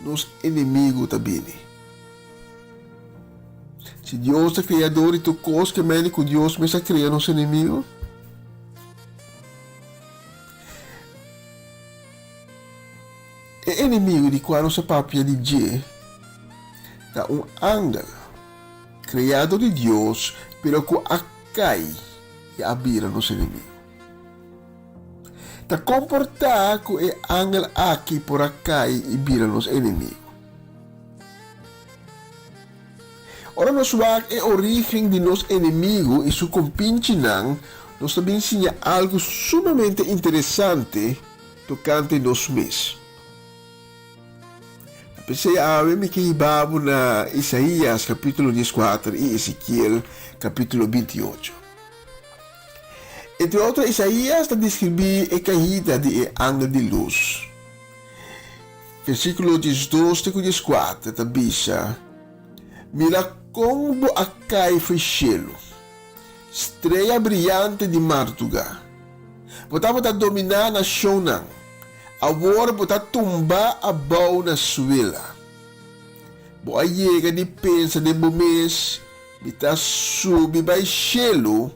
nos enemigu ta bini? Si Dios ta Kreador di tur kos, ke mende ku Dios mes a krea nos enemigu? E enemigu di kua nos a papia di dje ta un angel kreá dor di Dios pero ku a kai i a bira nos enemigu. Ta komportá ku e angel aki por a kai i bira nos enemigu. Ora nos wak e orígen di nos enemigu i su kompinchinan, nos ta bin siña algu sumamente interesante tokante nos mes. Ta p'esei awe mi ke hiba bo na Isaías kapítulo dieskuater i Ezekiel kapítulo bintiocho. Entre otro, Isaías ta deskribí e kaida di e angel di lus. Versíkulo 12 te ku 14 ta bisa, Mira kon bo a kai fo'i shelu, strea briante di marduga! Bo tabata dominá nashonnan, awor bo ta tumbá abou na suela. Bo a yega di pensa den bo mes, Mi ta subi bai shelu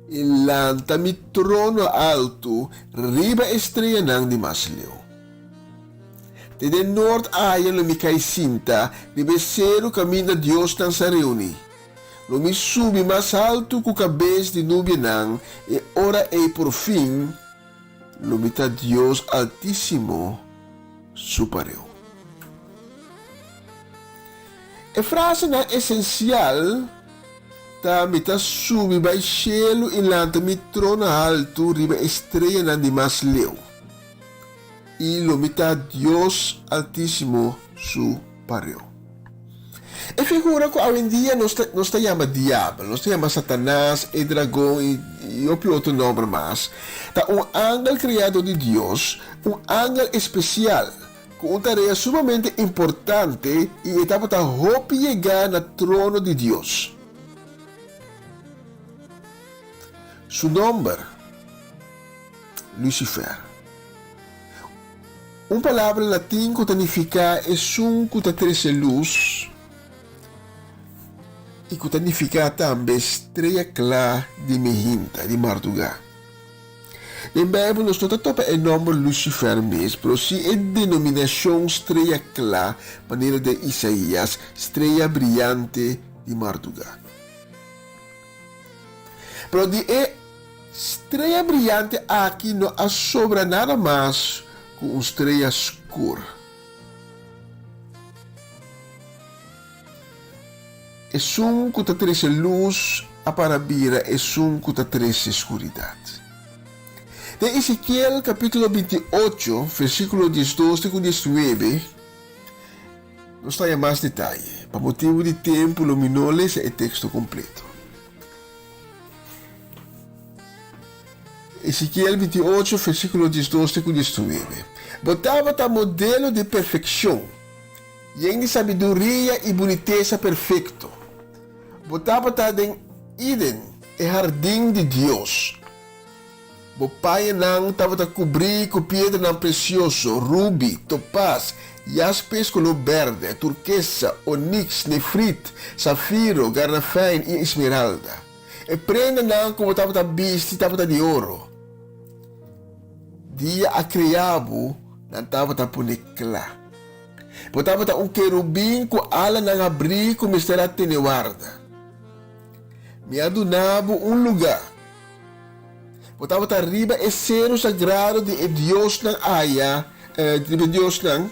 i lanta mi trono altu riba e streanan di mas leu. Te den nort aya lo mi kai sinta riba e seru kaminda diosnan sa reuní. Lo mi subi mas altu ku kabes di nubianan e ora ei por fin lo mi ta Dios Altísimo su pareu. E frasenan esensial ta mi ta subi bai shelu i lanta mi trono haltu riba e streanan di mas leu, i lo mi ta Dios Altísimo su pareu. E figura ku awendia nos ta nos ta yama diabel, nos ta yama Satanas, e dragon i i hopi otro nòmber mas, ta un angel kreá dor di Dios, un angel espesial ku un tarea sumamente importante i e tabata hopi yegá na trono di Dios. Su nòmber, Lucifer. Un palabra latin ku ta nifiká esun ku ta trese lus i ku ta nifiká tambe strea kla di mehinta, di mardugá. Den Bijbel nos no ta topa e nòmber Lucifer mes, pero sí e denominashon strea kla, manera den Isaías, strea briante di mardugá. Pero di e strea briante aki no a sobra nada mas ku un strea skur. Esun ku ta trese lus a para bira esun ku ta trese skuridat. Den Ezekiel kapítulo 28, versíkulo 12 te ku 19, nos ta haña mas detaye. Pa motibu di tempu lo mi no lesa e teksto kompleto. Ezekiel 28, versíkulo 12 te ku 19. Bo tabata modelo di perfekshon. Yen di sabiduria i bunitesa perfekto. Bo tabata den Eden, e hardin di Dios. Bo pañanan tabata kubrí ku piedranan presioso, rubi, topaz, jaspes koló bèrdè, turkesa, oniks, nefrit, safiro, garnafijn i esmeralda. E prendanan ku bo tabata bisti tabata di oro. Dia a krea bo, nan tabata pone kla. Bo tabata un kerubin ku alanan habrí ku mester a tene warda. Mi a duna bo un lugá. Bo tabata riba e seru sagrado di e diosnan aya, riba e diosnan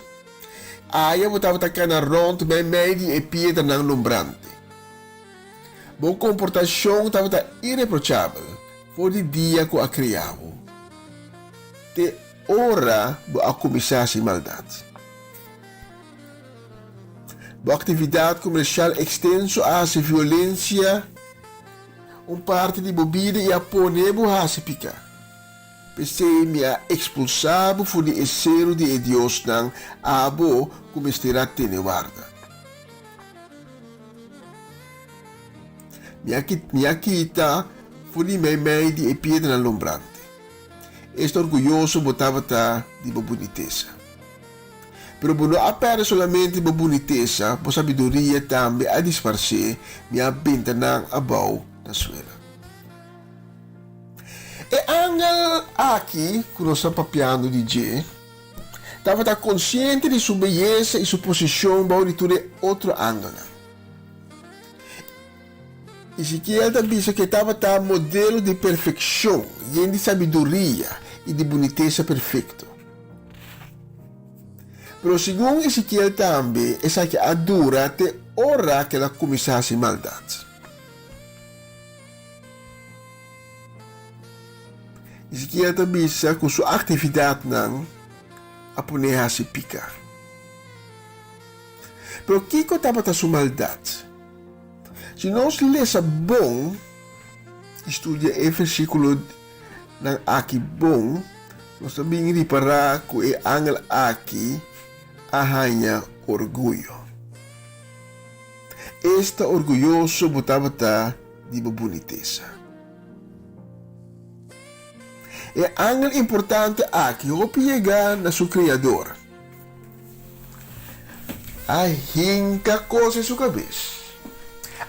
aya bo tabata kana rònt meimei di e piedranan lumbrante. Bo komportashon tabata ireprochabel for di dia ku a krea bo te ora bo a kuminsá hasi maldat. Bo aktividat komersial ekstenso a hasi violensia un parti di bo bida i a pone bo hasi piká. P'esei mi a ekspulsá bo for di e seru di e diosnan, abo ku mester a tene warda. Mi a mi a kita for di meimei di e piedranan lombrante. Esta orguyoso bo tabata di bo bunitesa. Pero bo no a pèrdè solamente bo bunitesa, bo sabiduria tambe a disparsé, mi a benta nan abou na suela. E angel aki ku nos ta papiando di dje tabata konsiente di su beyesa i su posishon bou di tur e otro angelnan. Ezekiel ta bisa ku e tabata modelo di perfekshon, yen di sabiduria i di bunitesa perfekto. Pero segun Ezekiel tambe esaki a dura te ora ku el a kuminsá hasi maldat. Ezekiel ta bisa ku su aktividatnan a pon'é hasi pika. Pero kiko tabata su maldat? Si nos lesa bon i studia e versíkulo. nan aki bon, nos ta bin ripará ku e angel aki a haña orguyo. Esta orguyoso bo tabata di bo bunitesa. E angel importante aki hopi yega na su Kreador. A hinka kos den su kabes.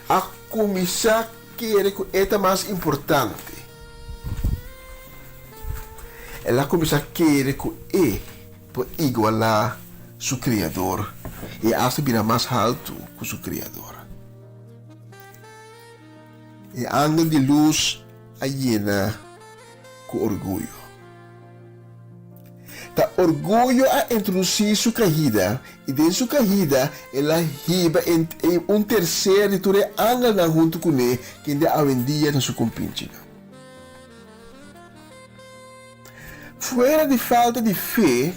A kuminsá kere ku e ta mas importante. El a kuminsá kere ku e por igualá su Kreador i asta bira mas haltu ku su Kreador. E angel di lus a yena ku orguyo. Ta orguyo a introdusí su kahida, i den su kahida el a hiba un terser di tur e angelnan huntu kuné, kende awendia ta su kompinchinan. Fuera di falta di fe,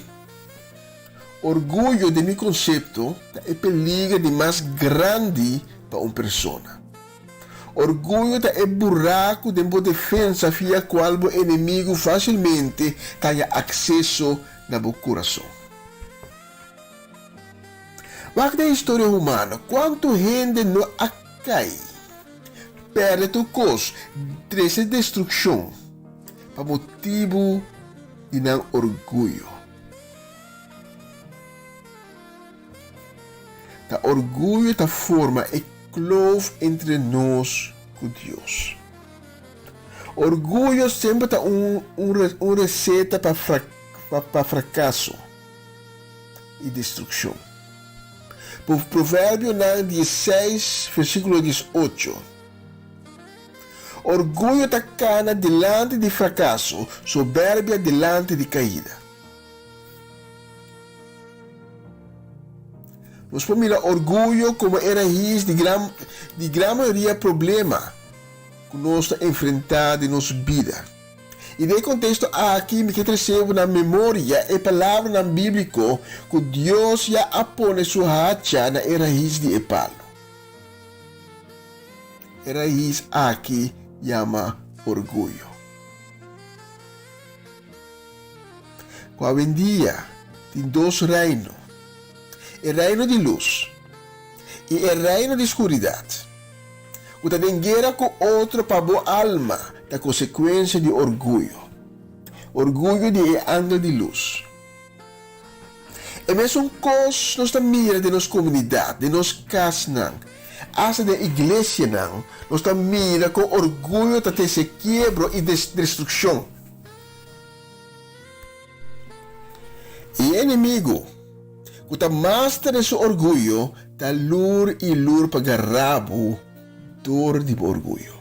orguyo den mi konsepto ta e peliger di mas grandi pa un persona. Orguyo ta e buraku den bo defensa via kual bo enemigu fásilmente ta haña akseso na bo kurason. Wak den historia humano kuantu hende no a kai, pèrdè tur kos, trese destrukshon pa motibu di nan orguyo. Ta orguyo ta forma e kloof entre nos ku Dios. Orguyo semper ta un un reseta pa pa frakaso i destrukshon. Proverbionan diesseis versíkulo diesocho, Orguyo ta kana dilanti di frakaso, soberbia dilanti di kaida. Nos por mira orguyo komo e rais di gran di gran mayoria problema ku nos ta enfrentá den nos bida. I den e konteksto aki mi ke trese bo na memoria e palabranan bíbliko ku Dios ya a pone su hacha na e rais di e palu. E rais aki yama orguyo. Ku awendia tin dos reino, e reino di lus i e reino di skuridat, ku ta den guera ku otro pa bo alma ta konsekuensia di orguyo, orguyo di e angel di lus. E mesun kos nos ta mira den nos komunidat, den nos kasnan, asta den iglesianan, nos ta mira kon orguyo ta trese kiebro i destrukshon. I e enemigu, ku ta master den su orguyo, ta lur i lur pa gara bo dor di bo orguyo.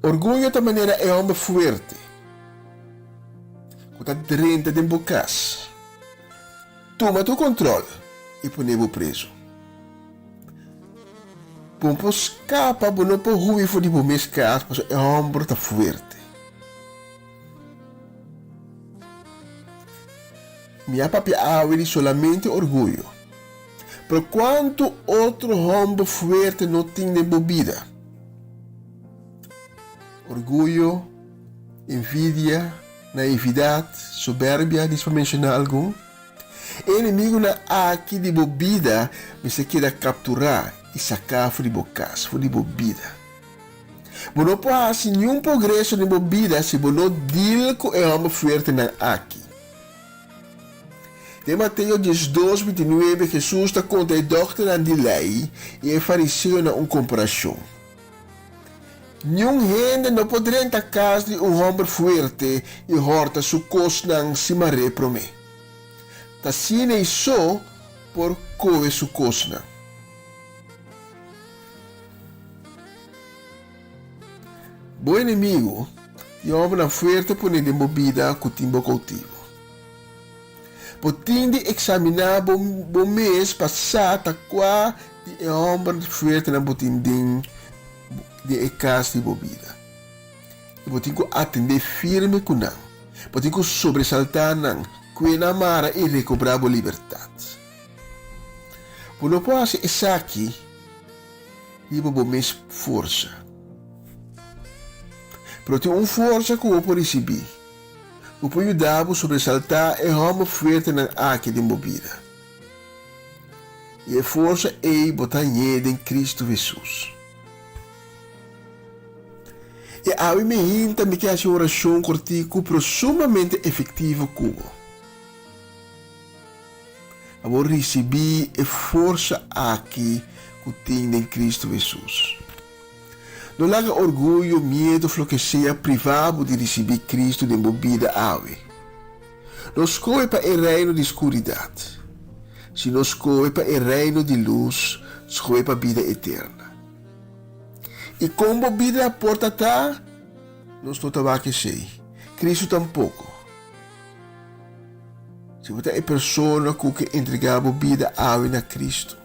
Orguyo ta manera e hòmber fuerte ku ta drenta den bo kas, tuma tur kòntròl i pone bo prezu. Bo por skapa, bo no por hui for di bo mes kas pasobra e hòmber ta fuerte. Mi a papia awe di solamente orguyo, pero kuantu otro hòmber fuerte no tin den bo bida? Orguyo, envidia, naividat, soberbia, dis pa menshoná algun. E enemigunan aki di bo bida mester keda kapturá i saká for di bo kas, for di bo bida. Bo no por hasi niun progreso den bo bida si bo no deal ku e hòmber fuertenan aki. Den Mateo diesdos, bintinuebe, Hesus ta konta e dòkternan di lei i e fariseonan un komparashon. Niun hende no por drenta kas di un hòmber fuerte i hòrta su kosnan sin mar'é promé. Ta asina ei so por kohe su kosnan. Bo enemigu tin hòmbernan fuerte pone den bo bida ku tin bo koutivo. Bo tin di eksaminá bo bo mes pa sa ta kua di e hòmber fuertenan bo tin den den e kas di bo bida. I bo tin ku atendé firme ku nan. Bo tin ku sobresaltá nan, kue nan mara i rekobrá bo libertat. Bo no por hasi esaki riba bo mes forsa. Pero tin un forsa ku bo por risibí, ku por yuda bo sobresaltá e hòmber fuertenan aki den bo bida. I e forsa ei bo ta hañ'é den Kristu Hesus. I awe mi hinta mi ke hasi un orashon kortiku pero sumamente efektivo ku bo. Pa bo risibí e forsa aki ku tin den Kristu Hesus. No laga orguyo, miedu of loke sea privá bo di risibí Kristu den bo bida awe. No skohe pa e reino di skuridat, sino skohe pa e reino di lus, skohe pa bida eterna. I kon bo bida por ta ta? Nos no ta wak esei, Kristu tampoko. Si bo ta e persona ku ke entregá bo bida awe na Kristu,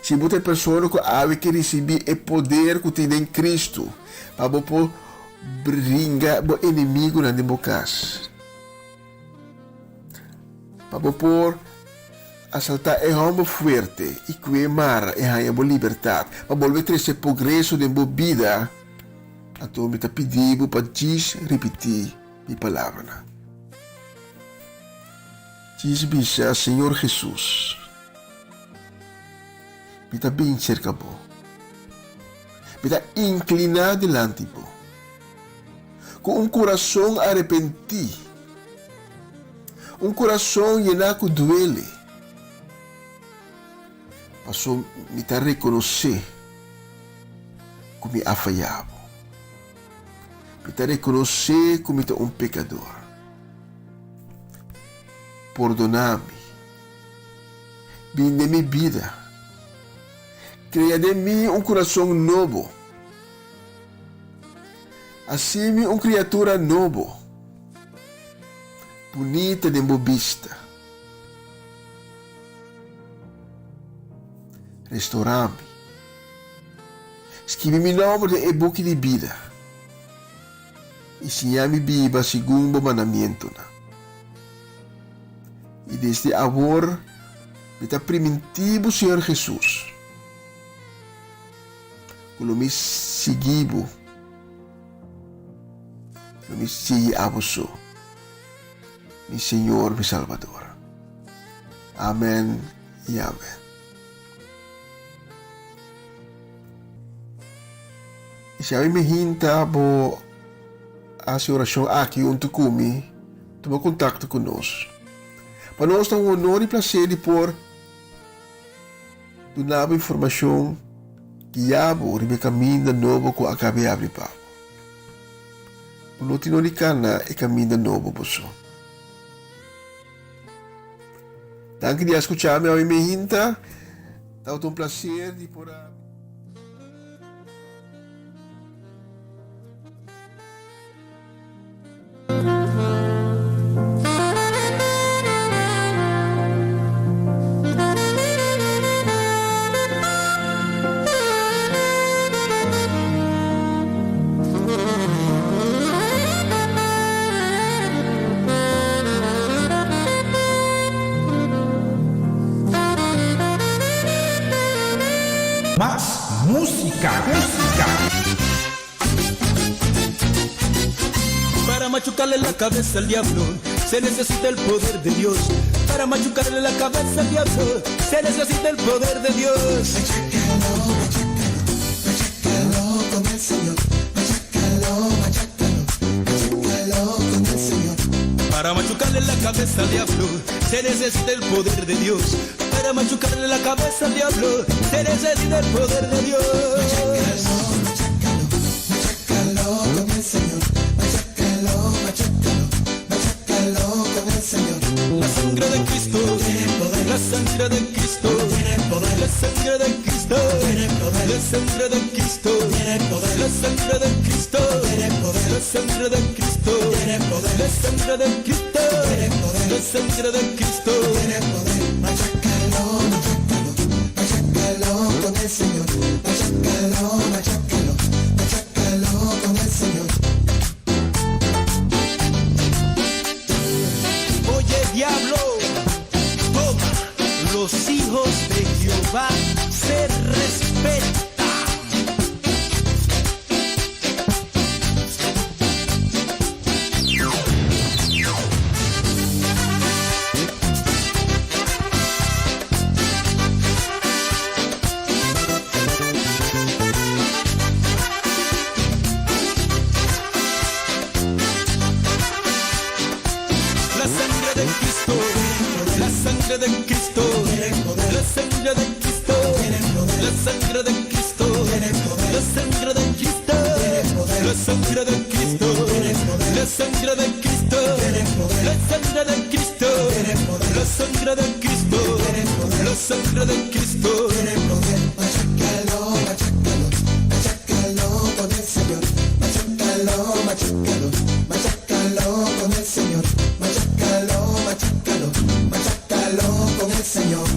si bo ta e persona ku awe ke risibí e poder ku tin den Kristu pa bo por bringa bo enemigunan den bo kas, pa bo por asaltá e hòmber fuerte i kue mara i haña bo libertat, pa bolbe trese progreso den bo bida, anto mi ta pidi bo pa djis ripití mi palabranan. Djis bisa, Señor Hesus, mi ta bin serka bo. Mi ta inkliná dilanti bo. Ku un kurason arepentí, un kurason yená ku duele, pasobra mi ta rekonosé ku mi a fayá bo. Mi ta rekonosé ku mi ta un pekador. Pordoná mi. Bin den mi bida. Krea den mi un kurason nobo. Hasi mi un kriatura nobo, bunita den bo bista. Restorá mi. Skibi mi nòmber den e buki di bida i siña mi biba segun bo mandamientonan. I desde awor mi ta primintí bo, Señor Hesus, ku lo mi sigui bo, lo mi sigui abo so, mi Señor, mi Salbador. Amen i amen. I si ami mi hinta bo hasi orashon aki huntu ku mi, tuma kontakto ku nos. Pa nos ta un honor i plaser di por duna bo informashon, guia bo riba e kaminda nobo ku a kaba di abri pa bo. Bo no tin no di kana e kaminda nobo bo so. Danki di a skucha mi awe mi hinta. Tabata un plaser di por a. Mas música, música. Para machucarle la cabeza al diablo se necesita el poder de Dios. Para machucarle la cabeza al diablo se necesita el poder de Dios. Machácalo con el Señor, machácalo, machácalo, machácalo con el Señor. Para machucarle la cabeza al diablo se necesita el poder de Dios. Para machucarle la cabeza al diablo se necesita el poder de Dios. Machácalo, machácalo, machácalo con el Señor. Machácalo, machácalo, machácalo con el Señor. La sangre de Cristo, la sangre de Cristo, la sangre de Cristo, la sangre de Cristo, la sangre de Cristo, la sangre de Cristo, la sangre de Cristo, la sangre de Cristo. Machácalo, machácalo, machácalo con el Señor. Machácalo, machácalo, machácalo con el Señor. Oye diablo, toma, los hijos de Jehová se respetan. sangre de Cristo, la sangre de Cristo, la sangre de Cristo, la sangre de Cristo, la sangre de Cristo, la sangre de Cristo, la sangre de Cristo, la sangre de Cristo, la sangre de Cristo. Machácalo, machácalo, machácalo con el Señor. Machácalo, machácalo, machácalo con el Señor. Machácalo, machácalo, machácalo con el Señor.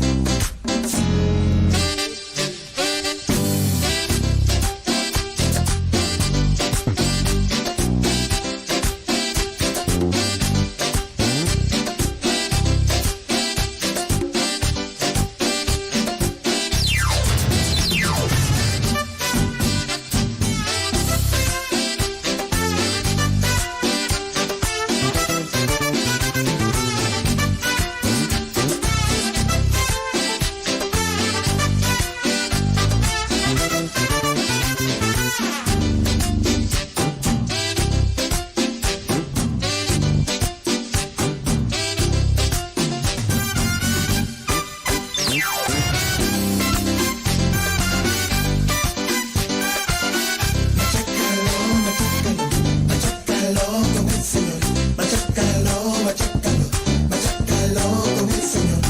Machácalo con el Señor. Machácalo, machácalo, machácalo con el Señor.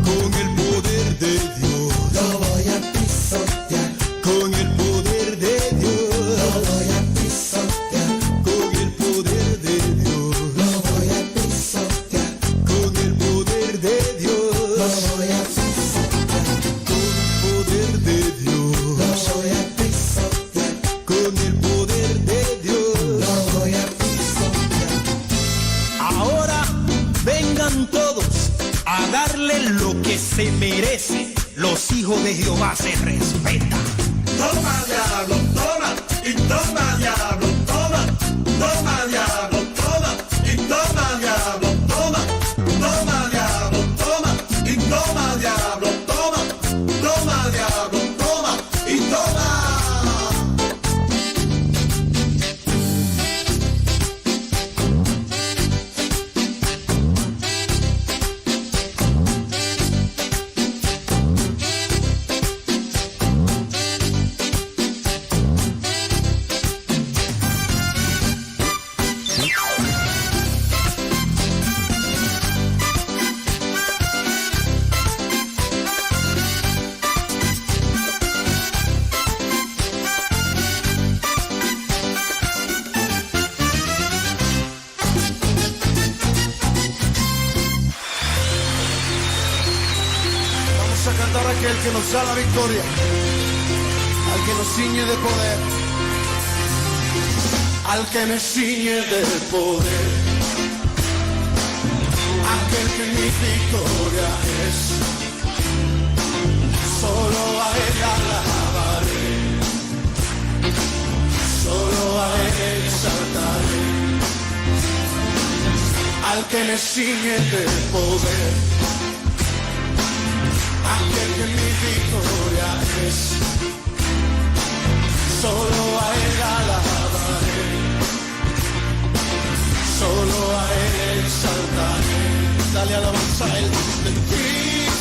Con el poder de Dios Lo voy a pisotear. Con el poder de Dios Lo voy a pisotear. Con el poder de Dios Lo voy a pisotear. Con el poder de Dios Lo voy a pisotear. Con el poder de Dios Lo voy a pisotear. Con el poder de Dios Lo voy a pisotear. Ahora vengan todos a darle lo que se merece. Los hijos de Jehová se respetan. Toma diablo, toma y toma diablo, toma, toma diablo, toma y toma diablo, toma, toma diablo, toma y toma diablo, toma, toma diablo, toma y toma. Vamos a cantar a aquel que nos da la victoria, al que nos ciñe de poder, al que me ciñe de poder, aquel que mi victoria es. Solo a él alabaré, solo a él exaltaré, al que me ciñe de poder aquel que mi victoria es. Solo a él alabaré, solo a él exaltaré. Dale alabanza a él, de ti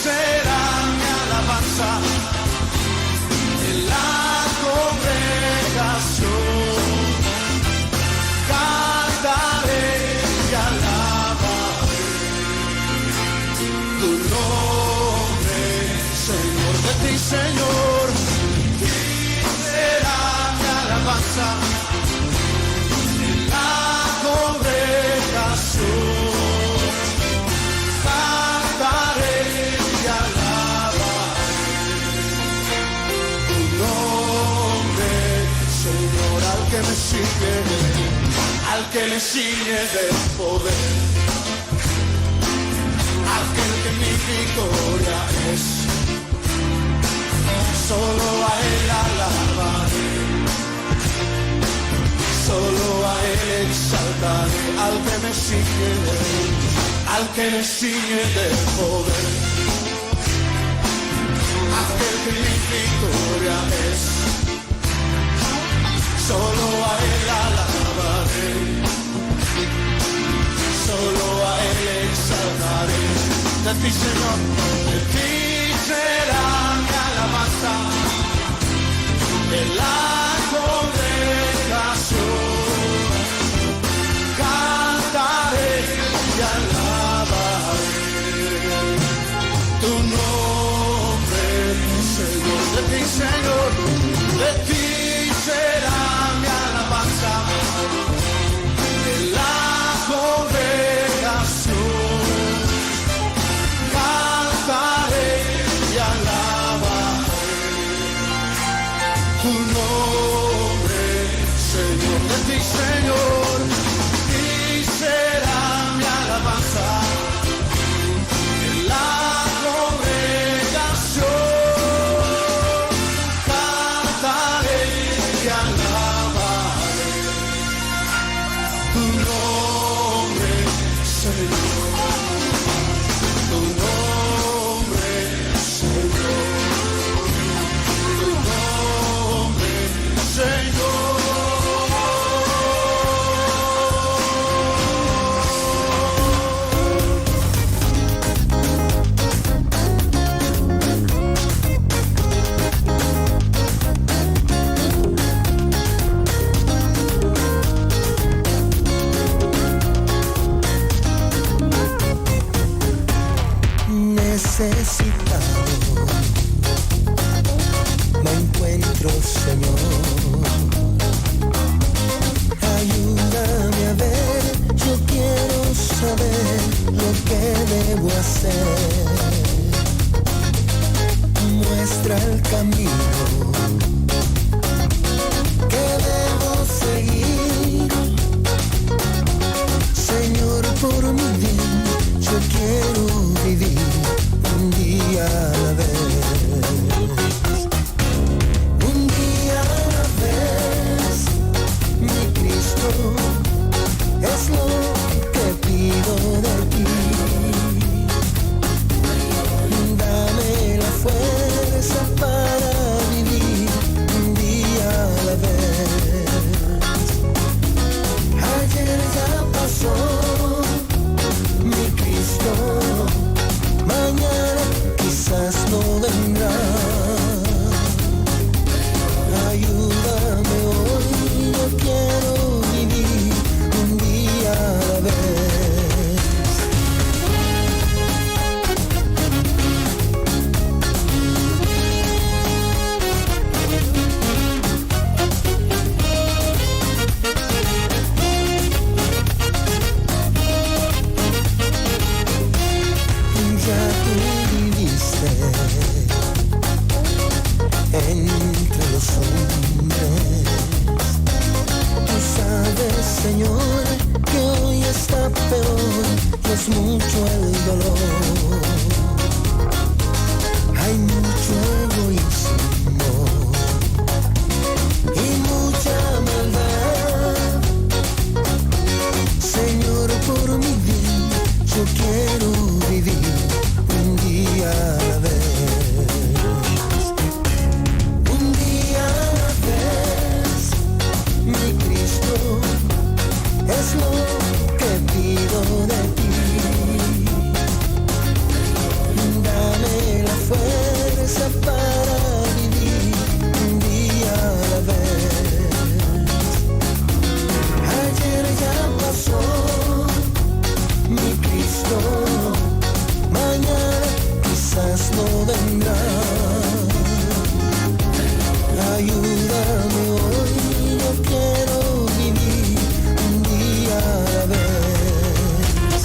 será mi alabanza en la congregación. Cantaré y alabaré tu nombre, Señor, de ti, Señor, de ti será mi alabanza en la congregación. Cantaré y alabaré tu nombre, Señor, al que me sigue, al que me sigue de poder aquel que mi victoria es. Solo a él alabaré, solo a él exaltaré, al que me sigue, al que me sigue de poder, aquel que mi victoria es. Solo a él alabaré, solo a él exaltaré. De ti, Señor, de ti será mi alabanza en la congregación. Cantaré y alabaré tu nombre, Señor. De ti, Señor, de ti será mi alabanza en la congregación. Cantaré y alabaré tu nombre, Señor. De ti, Señor, ti será mi alabanza en la congregación. Cantaré y alabaré tu nombre, Señor. Tu nombre, Señor. Tu nombre, Señor. Necesitado me encuentro, Señor. Ayúdame a ver, yo quiero saber lo que debo hacer. Muestra el camino que debo seguir. Señor, por mi bien, yo quiero vivir un día a la vez. Un día a la vez, mi Cristo, es lo que pido de ti. Dame la fuerza para vivir un día a la vez. Ayer ya pasó, mi Cristo, mañana quizás no vendrá. Ayúdame hoy, yo quiero vivir un día a la vez. Ya tú viviste entre los hombres. Tú sabes, Señor, que hoy está peor y es mucho el dolor. Hay mucho egoísmo y mucha maldad. Señor, por mi bien, yo quiero vivir un día a la vez. Un día a la vez, mi Cristo, es lo que pido de ti. Dame la fuerza para vivir un día a la vez. Ayer ya pasó, mi Cristo, mañana quizás no vendrá. Ayúdame hoy, yo quiero vivir un día a la vez.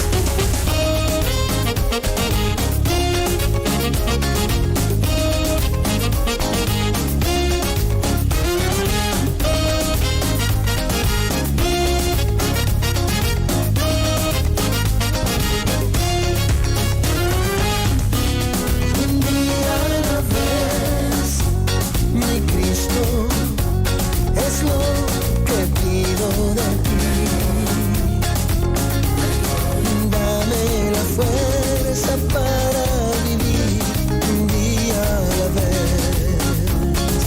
Un día a la vez, mi Cristo, es lo que pido de ti. Dame la fuerza para vivir un día a la vez.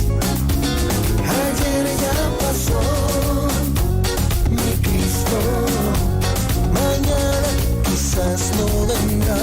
Ayer ya pasó, mi Cristo, mañana quizás no vendrá.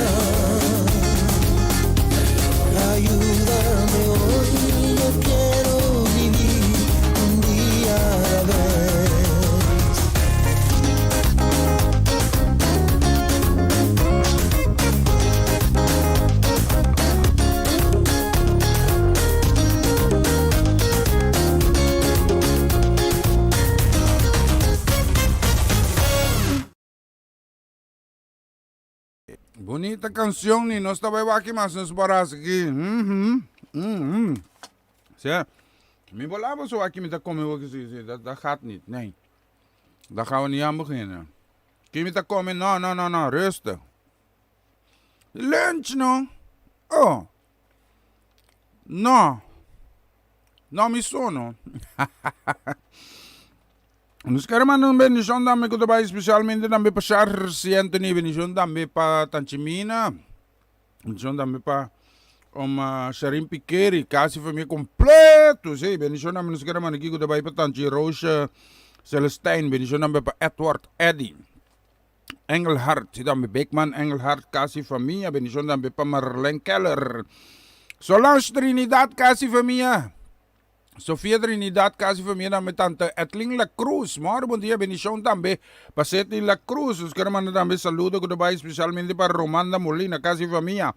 Bunita cancion ni nos ta bai wak mas nos por haci aki. Mhm. Mhm. Sea, mi por laba zo aki mi ta come wak si, si, dat, dat gaat niet. Nee. Daar gaan we niet aan beginnen. Ki mi ta come? No, no, no, no, rustig. Lunch no. Oh. No. No, mi sono. Nos kere manda un bendishon tambe ku ta bai spesialmente tambe pa Charles Anthony, bendishon tambe pa Tanchi Mina, bendishon tambe pa om Sharin Pikeri, kasi famia kompleto, sí, bendishon tambe nos kere manda aki ku ta bai pa Tanchi Roosje Celestijn, bendishon tambe pa Edward Eddy Engelhard, sí tambe Beekman Engelhard, kasi famia, bendishon tambe pa Marlene Keller, Solange Trinidad, kasi famia. Sofia Trinidad casi famia tambe tanta Edlin La Cruz mor bon dia bendicion tambe pa Sedley La Cruz nos quiero manda tambe saludo cu ta bay especialmente pa Romanda Molina casi famia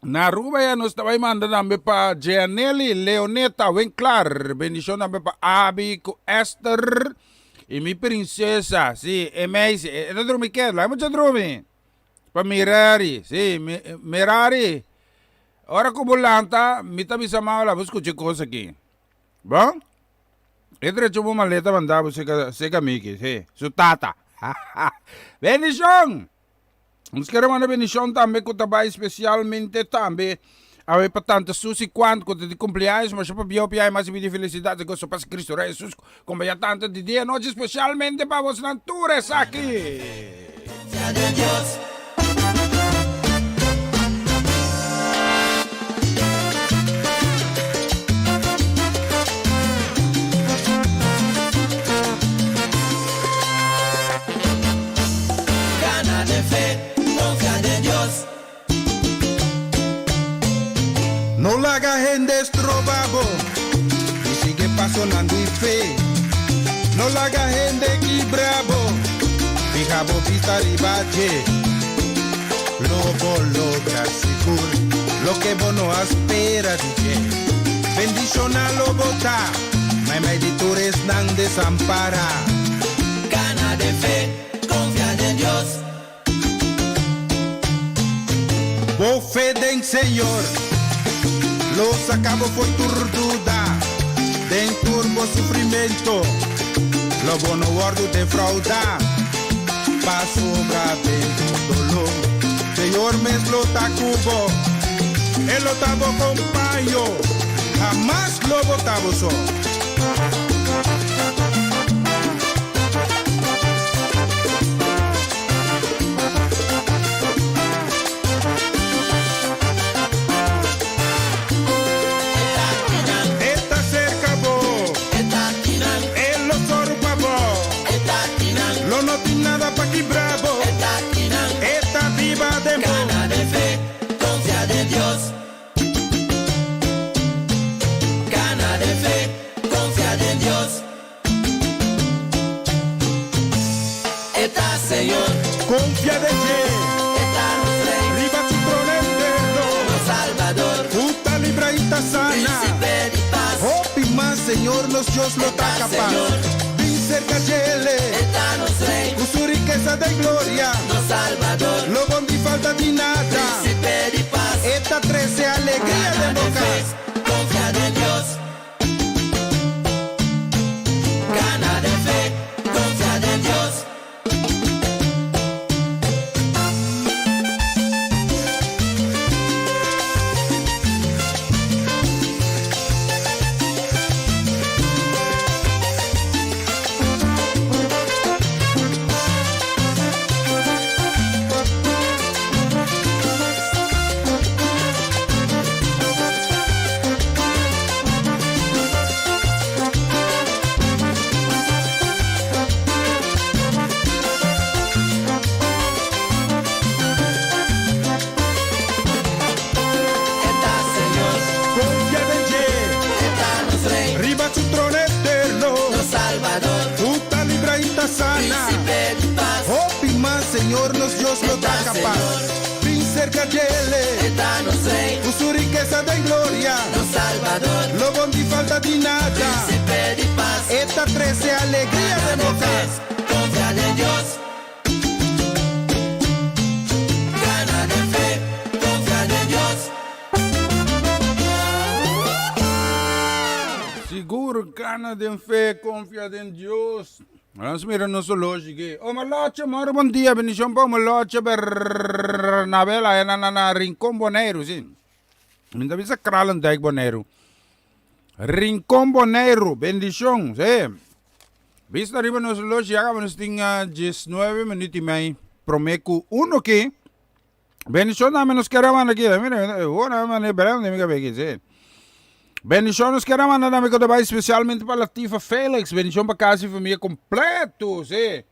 na Aruba ya nos ta bay manda tambe pa Jeanely Leoneta Winklar bendicion tambe pa Abi cu Esther y mi princesa si e meisje e ta drumi ketu laga mucha drumi pa Mirari si Mirari Ora ku bo lanta, mi ta bisa mama, bo skucha e kos aki. Bon? E drecho bo maleta manda bo seka, seka Miki, si, su tata. Bendishon! Nos kere manda bendishon tambe ku ta bai spesialmente tambe awe pa tanta Susi Kwant ku ta di kumpleaños, masha pabia hopi aña mas i pidi felisidat i goso pas Kristu Rei Jesus kompaña tanta di dia i nochi spesialmente pa bosnan tur esaki. Gana den fe, confia den Dios. No laga hende stroba bo di sigui pasonan di fe. No laga hende kibra bo, fiha bo bista riba dje. Lo bo logra sigur loke bo no a spera di dje. Bendishona lo bo ta, meimei di tur esnan desampará. Gana den fe, konfia den Dios. Bo fe den Señor lo saca bo fo'i tur duda, den tur bo sufrimento lo bo no wordo defrauda, pasobra den bo dolor Señor mes lo ta cu bo, E lo ta bo compaño, hamas lo bo ta bo so. E ta serka bo. E lo sòru pa bo. Lo no tin nada pa kibra bo. E ta biba den bo. E ta Señor. Confia den dje. E ta nos Rey. Riba su trono eterno. Nos Salbador. Cu ta libra y ta sana. Principe di paz. Hopi mas Señor nos Dios lo ta E ta capaz. Señor. Bin cerca djele. E ta nos Rey. Cu su rikesa den gloria. Nos Salbador. Lo bon di falta di nada. Principe di paz. E ta trece alegria Gana den bo den fe. cas. Confia den Dios. Gana den fe, confia den Dios. E ta Señor. Confia den dje. E ta nos Rey. Riba su trono eterno. Nos Salvador. Cu ta libra y ta sana. Principe di paz. Hopi mas Señor nos Dios lo ta capaz. Bin cerca djele. E ta nos Rey. Cu su rikesa den gloria. Nos Salvador. Lo bon di falta di nada. Principe di paz. E ta trece alegria den bo cas. Confia den Dios. Kana den fe, konfia den Dios. Nos mira nos horloge aki. Oma Loche, moro bon dia. Bendishon pa Oma Loche Bernabel aya na na Rincon Boneiru, si. Mi ta bisa Kralendijk Boneiru. Rincon Boneiru, bendishon, si. Bista riba nos horloge ya kaba nos tin 19 minuut i mei prome ku uno ki. Bendishon tambe nos kere manda aki. Mira, hoor manda brand mi kabe aki, si. Bendishon nos kere manda tambe ku ta bai spesialmente pa Latifa Felix. Bendishon pa kas i famia kompleto, si.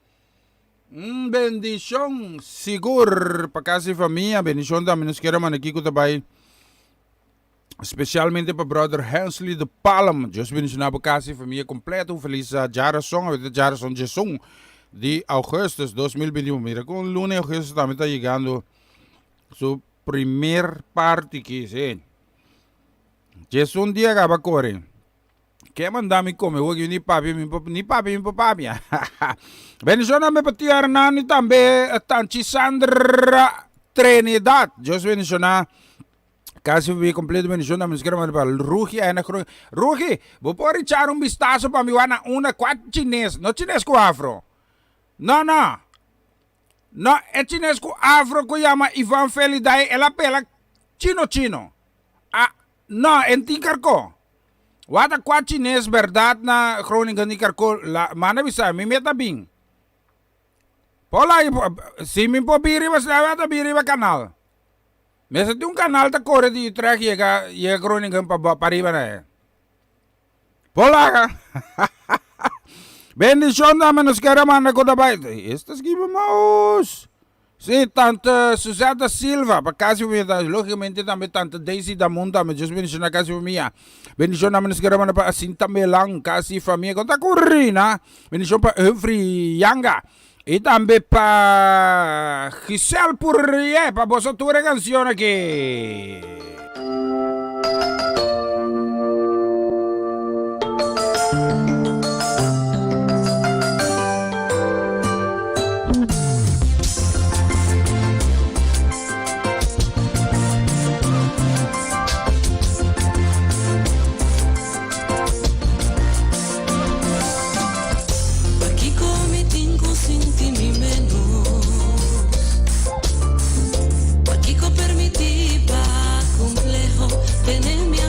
Un bendishon sigur pa kas i famia. Bendishon tambe nos kere manda aki ku ta bai spesialmente pa brother Hensley de Palm. Dios bendishoná bo kas i famia kompleto. Un felis djarason. Awor ta djarason djesun di augustus 2021. Mira kon luna di augustus tambe ta yegando su primer parti aki, si. Djesun dia kaba kore. Ke manda mi come hoki ni papia mi por ni papia mi por papia. Bendicion tambe pa tio Hernando y tambe tanchi Sandra Trinidad. Dios bendiciona casi vi completo bendicion tambe nos quiero manda pa Rugi ahí na Groningen. Rugi, bo por echar un vistazo pa mi wana una kwa chines, no chines ku afro. No, no. No, e chines ku afro ku yama Ivan Felidai, el a pela chino chino. A, no, en tin karko. Wata kua chines berdad na Groningen di karko la manda bisa mi meta bin. Pola si mi por bin riba snelweg ta bin riba kanal. Mester tin un kanal ta kore di Utrecht yega yega Groningen pa pa riba na e. Pola Bendishon dame nos kere manda ku ta bai. Esta skibi maus. Sí, tante Suzette da Silva, pa kas i famia ta, lógicamente tambe tante Daisy Damun tambe, Dios bendiciona kas i famia. Bendicion tambe nos kere manda pa Asinta Melan, kas i famia, kon ta ku Rina? Bendicion pa Humphrey Yanga, i tambe pa Giselle Purrie, pa boso tur e cancion aki. Pakiko mi tin ku sinti mi menos? Pakiko permití pa kompleho tene mi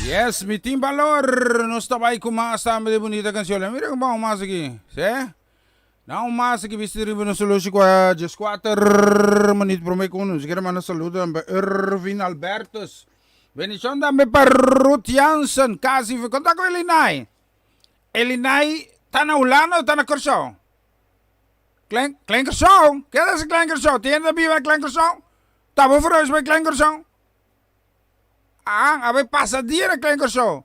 Yes, mi tin balor. Nos ta bai ku mas tambe di bunita kanshon. Mira ku bon mas aki. Se? Na un mas aki bisti riba nos solushi ku a 14 minuut prome ku nos kere manda saludo tambe Irvin Albertus. Bendishon tambe pa Ruth Jansen. Kasi konta ku Elinai. Elinai ta na Hulanda o ta na Kòrsou? Klein, Klein Kòrsou? Keda si Klein Kòrsou? Tin hende ta biba na Klein Kòrsou? Ta bo verhuis bai Klein Kòrsou? Ah, a bai pasa dia na Klein Kòrsou.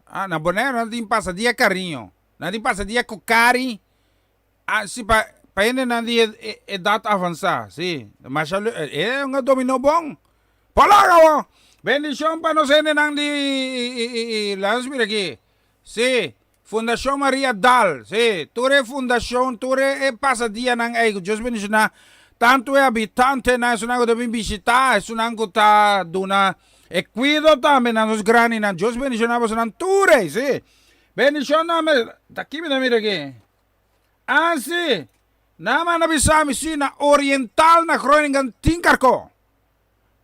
Ah, na Boneiru nan tin pasa dia kariño. Nan tin pasa dia ku kari. Ah, si pa pa hendenan di edat avansá, si. Masha leu, e un a dominó bon. Pologa bo! Bendishon pa nos hendenan di, laga nos mira aki. Si, Fundashon Maria Dal, si, tur e fundashon, tur e pasadianan ei ku Dios bendishoná tantu e habitantenan, esunnan ku ta bin bishitá, esunnan ku ta duna e kuido tambe na nos grandinan. Dios bendishoná bosonan tur ei, si. Bendishon tambe, ta ki mi ta mira aki? Ah, si, nan a manda bisa mi, si, na Oriental na Groningen tin karkó.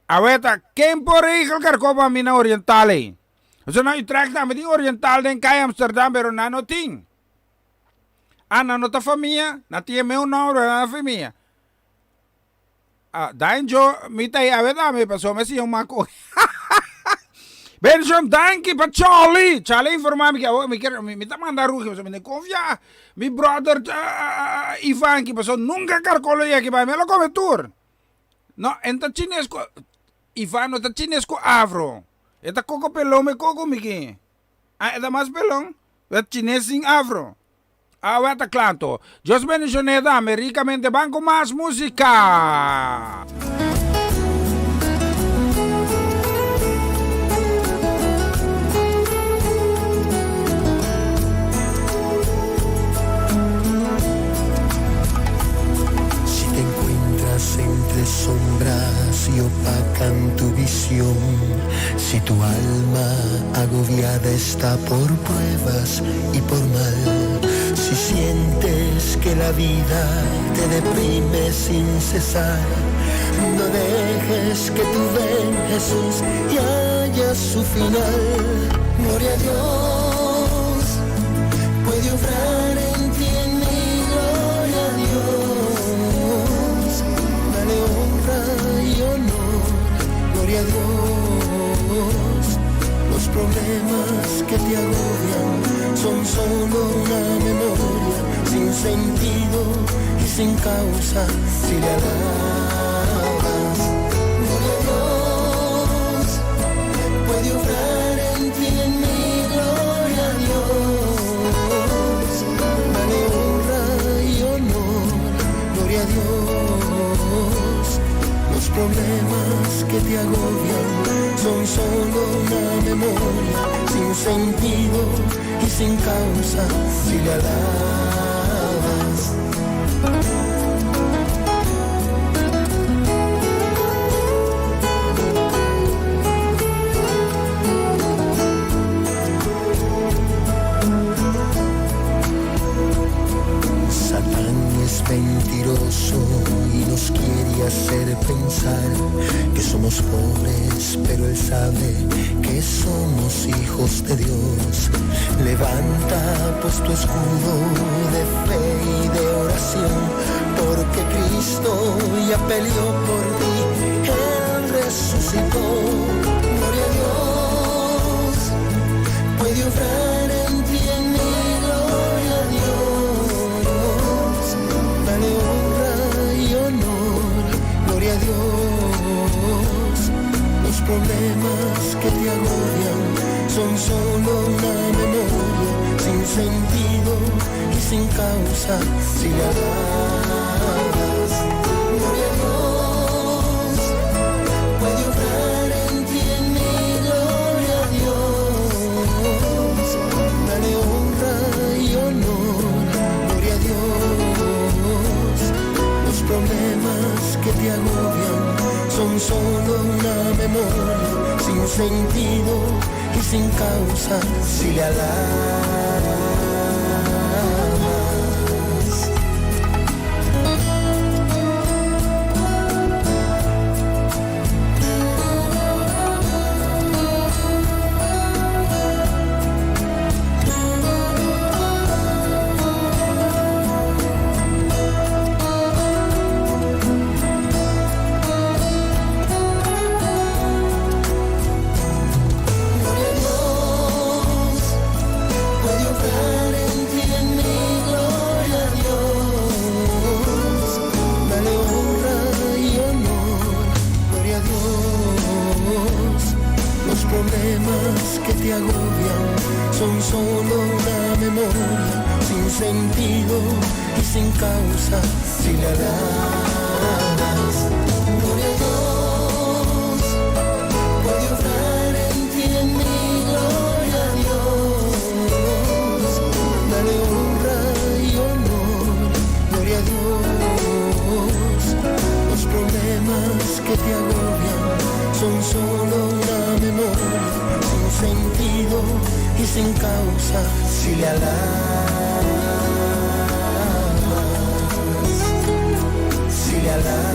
Aweta, ken por regel karkó pa mi na Oriental ei? Pasobra na Utrecht tambe tin oriental den kai Amsterdam pero nan no tin. Ah nan no ta famia? Nan tin e meu nomber pero nan no ta famia. Ah dain jo mi ta awe tambe pasobra mi a siña un mako. Benshon danki pa Charlie. Charlie a informa mi ke awo mi kier mi ta manda Rugi pasobra mi no konfia mi brother Ivan aki pasobra nunka karko lo yeki bai mi a lo kome tur. No en ta chines ku Ivan no ta chines ku afro. E ta koko pelon me koko mi ki. Ah e ta mas pelon. E chines sin afro. Ah wè ta kla anto. Dios bendicione dame ricamente ban cu mas musica. Si te encuentras entre sombras y opacan tu visión, si tu alma agobiada está por pruebas y por mal, si sientes que la vida te deprime sin cesar, no dejes que tu ven Jesús y haya su final. Gloria a Dios, puede obrar en ti, en mí, gloria a Dios. Dale honra y honor, gloria a Dios. Los problemas que te agobian son solo una memoria sin sentido y sin causa si le alabas. Gloria a Dios, puede obrar en ti, en mí, gloria a Dios. Dale honra y honor, gloria a Dios. Los problemas que te agobian son solo una memoria sin sentido y sin causa si le alabas. Satán es mentiroso y nos quiere hacer pensar que somos pobres, pero él sabe que somos hijos de Dios. Levanta pues tu escudo de fe y de oración, porque Cristo ya peleó por ti, Él resucitó. Gloria a Dios, puede obrar en ti, en mí, gloria a Dios. Dale honra y honor, gloria a Dios. Los problemas que te agobian son solo una memoria sin sentido y sin causa si le alabas. Gloria a Dios, puede obrar en ti, en mí, gloria a Dios. Dale honra y honor, gloria a Dios. Los problemas que te agobian son solo una memoria sin sentido y sin causa si le alabas. sin sentido y sin causa si le alabas. Gloria a Dios, puede obrar en ti, en mí, gloria a Dios. Dale honra y honor, gloria a Dios. Los problemas que te agobian son solo una memoria sin sentido y sin causa si le alabas. Si le alabas.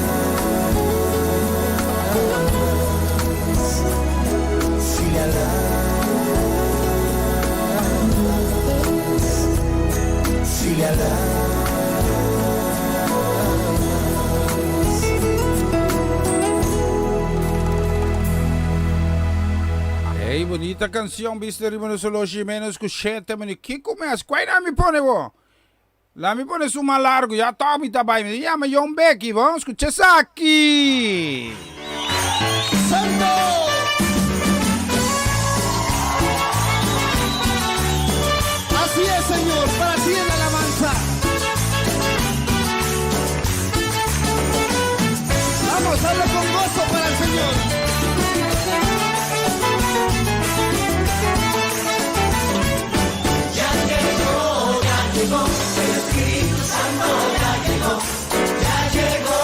Si le alabas. Si le alabas. Ey, bunita cancion, bista riba nos oloshi menos cu shete minuut. Kico mes? Cuai na mi pone bo? La mi pone su mas largo, ya toch mi ta bay. Mi yama Yon Becky, bo. Scucha esaki! Santo! Así es, Señor, para ti en la alabanza. Vamos, hazlo con gozo para el Señor. Ya llegó, ya llegó, el Espíritu Santo ya llegó. Ya llegó,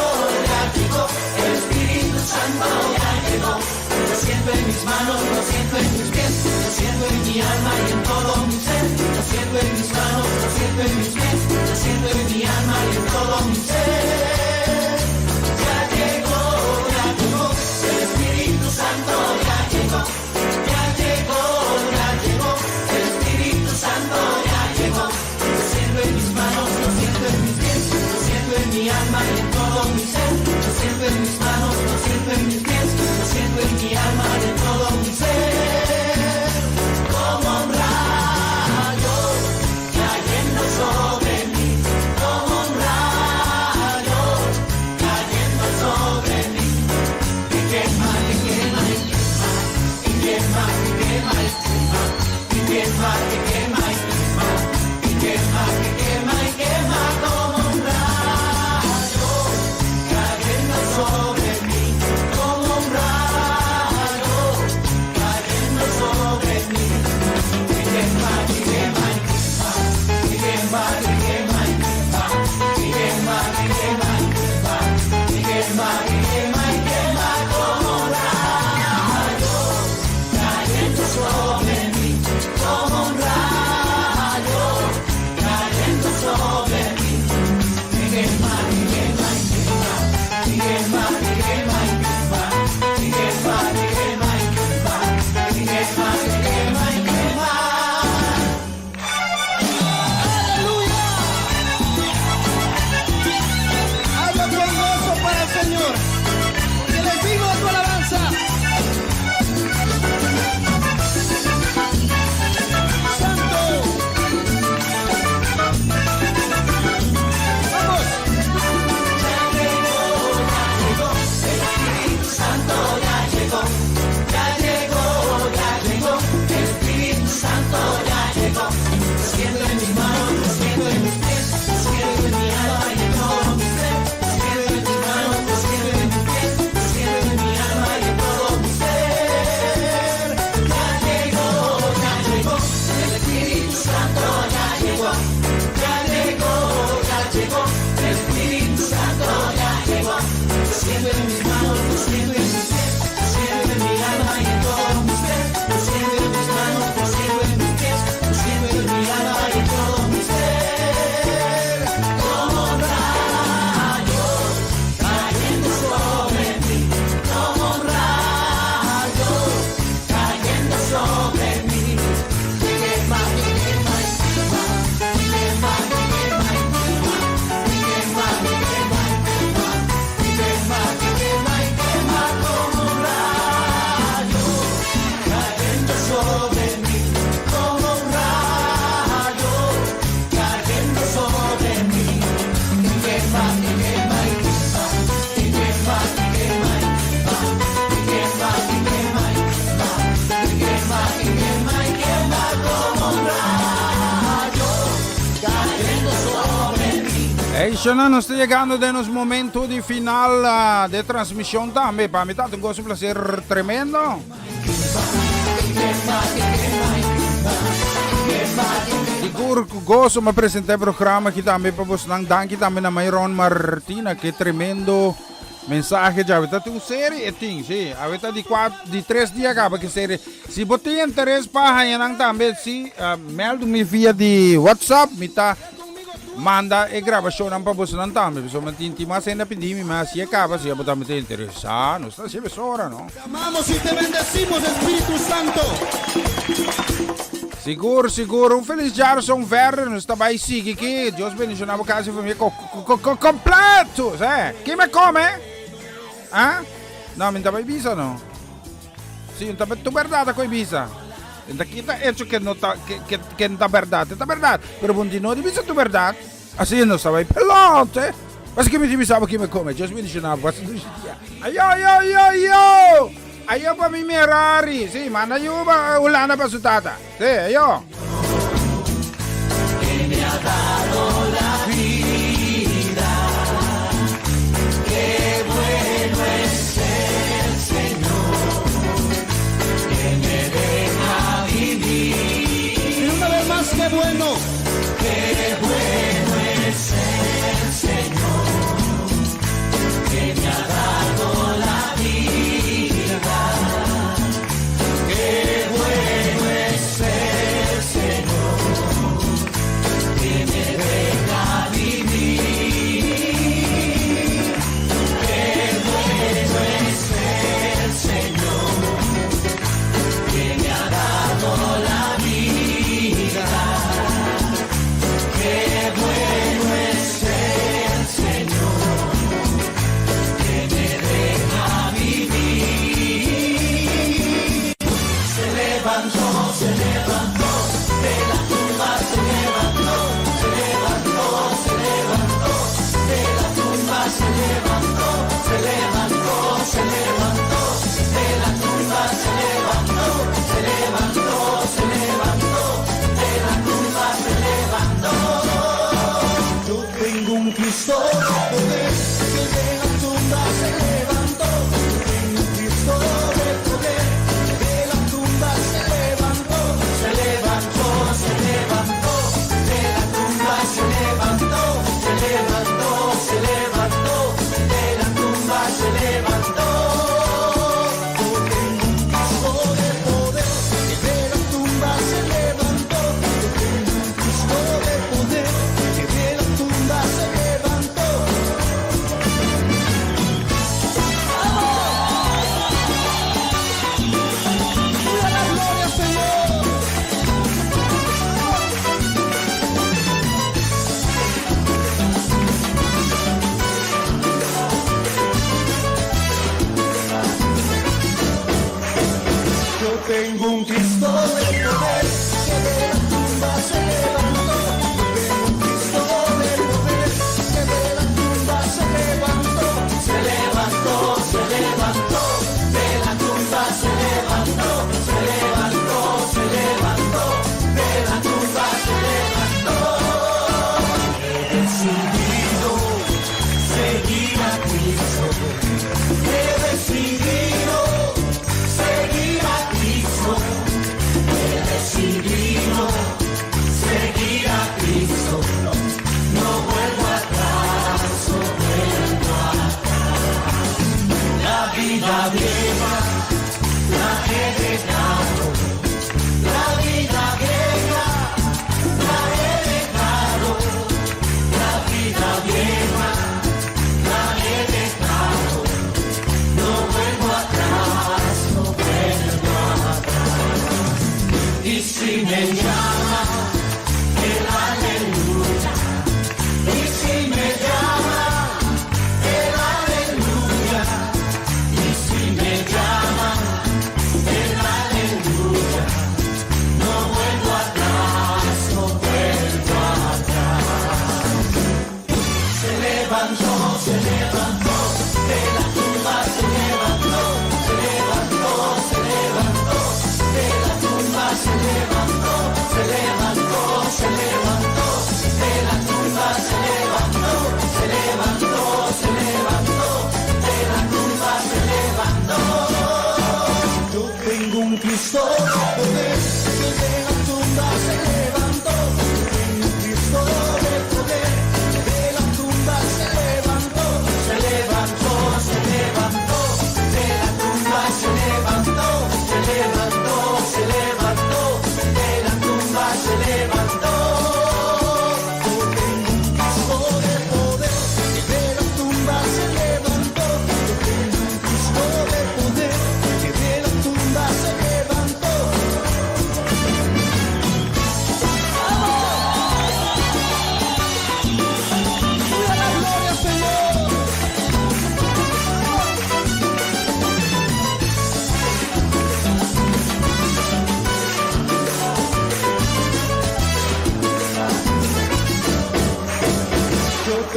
ya llegó, el Espíritu Santo ya llegó. Lo siento en mis manos, lo siento en mis pies, lo siento en mi alma y en todo mi ser. Lo siento en mis manos, lo siento en mis pies, lo siento en mi alma y en todo mi ser. Ya llegó, ya llegó, el Espíritu Santo ya llegó. Ya llegó, ya llegó, el Espíritu Santo ya llegó. Lo siento en mis manos, lo siento en mis pies, lo siento en mi alma y en todo mi ser. Lo siento en mis manos, lo siento en mis pies, lo siento en mi alma y en todo mi ser. Como un rayo cayendo sobre mí, como un rayo cayendo sobre mí. Que quema, que quema, y quema, y quema, que quema, y quema, y quema, que quema, y quema, y quema, que quema, y quema como un rayo cayendo sobre mí, como un rayo cayendo sobre mí. Que quema, que quema, y quema, que quema, que quema, y quema, que quema, que quema, y quema, que quema, que quema, y quema como un rayo cayendo sobre mí, como un rayo cayendo sobre mí. Que quema, que quema, y quema, que quema, que quema, y quema, que quema, que quema, y quema, que quema, que quema, y quema. Aleluya. Habla con gozo para el Señor. Que les vivo tu alabanza. Santo. Vamos. Ya llegó, ya llegó, el Espíritu Santo ya llegó. Ya llegó, ya llegó, el Espíritu Santo ya llegó. Lo siento en mis manos, lo siento en mis pies, lo siento en mi alma y en todo mi ser. Lo siento en mis manos, lo siento en mis pies, lo siento en mi alma y en todo mi ser. Ya llegó, ya llegó, el Espíritu Santo ya llegó. Ya llegó, ya llegó, el Espíritu Santo ya llegó. Lo siento en mis manos, lo siento en mis pies, lo siento en mi alma y en todo mi ser. Lo siento en mis manos, lo siento en mis pies, lo siento en mi alma y en todo mi ser. Como un rayo cayendo sobre mí, como un rayo cayendo sobre mí. Que quema, que quema, y quema, que quema, que quema, y quema, que quema, que quema, y quema, que quema, que quema. Hey, nos ta yegando den nos momento di final ah, de transmisión tambe. Pa mi ta un gozo, un placer tremendo. Sigur ku gozo m'a presentá e programa aki tambe pa bosnan. Danki tambe na Mayron Martina, ke tremendo mensahe djawe. Ta tin un serie e tin, si. Awe ta di kuat, di tres dia kaba ki serie. Si bo tin interes pa haña nan tambe, si, mèldu mi via di WhatsApp, mi ta manda e grabashonnan pa bosnan tambe. Pasobra mi tin tin mas hende a pidi mi, ma si e kaba, si abo tambe ta interesá, nos ta hasi mesora, no? Te amamos y te bendecimos, Espíritu Santo. Sigur, sigur. Un felis djarson verder. Nos ta bai sigui ki. Dios bendiciona bo casa y familia co co co completo. Eh? Ki me come? Ah? No, mi ta bai bisa no. Si, ta tu berdad a coi bisa. Ta kita hecho que no ta que que que ta berdad. Ta berdad. Pero bon di no di bisa tu berdad. Así nos ta bai pelote. Pas ki mi di bisa bo ki me come. Dios bendiciona bo. Pasa dushi dia. Ayo ayo ayo ayo. Ayo pa mi Merari. Si, manda yu pa Hulanda pa su tata. Si, ayo. Que me ha dado la vida. Qué bueno es el Señor. Que me deja vivir. Y una vez más, qué bueno. Qué bueno es el Señor. Que me ha dado la vida. Qué bueno es el Señor. Que me deja vivir. Qué bueno es el Señor. Que me ha dado la vida. Qué bueno es el Señor. Que me deja vivir. Se levantó, se levantó, de la tumba se levantó, se levantó, se levantó, de la tumba se levantó, se levantó, se levantó, de la tumba se levantó, se levantó, se levantó, de la tumba se levantó. Yo tengo un Cristo de poder que de la tumba se levantó. Yo tengo un Cristo de poder que de la tumba se levantó. Se levantó, se levantó, de la tumba se levantó, se levantó, se levantó, de la tumba se levantó. Yo tengo un Cristo de poder que de la tumba se levantó. Yo tengo un Cristo de poder que de la tumba se levantó. ¡Viva la gloria, Señor! Yo tengo un Cristo de poder que de la tumba se levantó. Yo tengo un Cristo de poder que de la tumba se levantó. Se levantó, se levantó, de la tumba se levantó, se levantó, se levantó, de la tumba se levantó. He decidido seguir a Cristo. He decidido seguir a Cristo.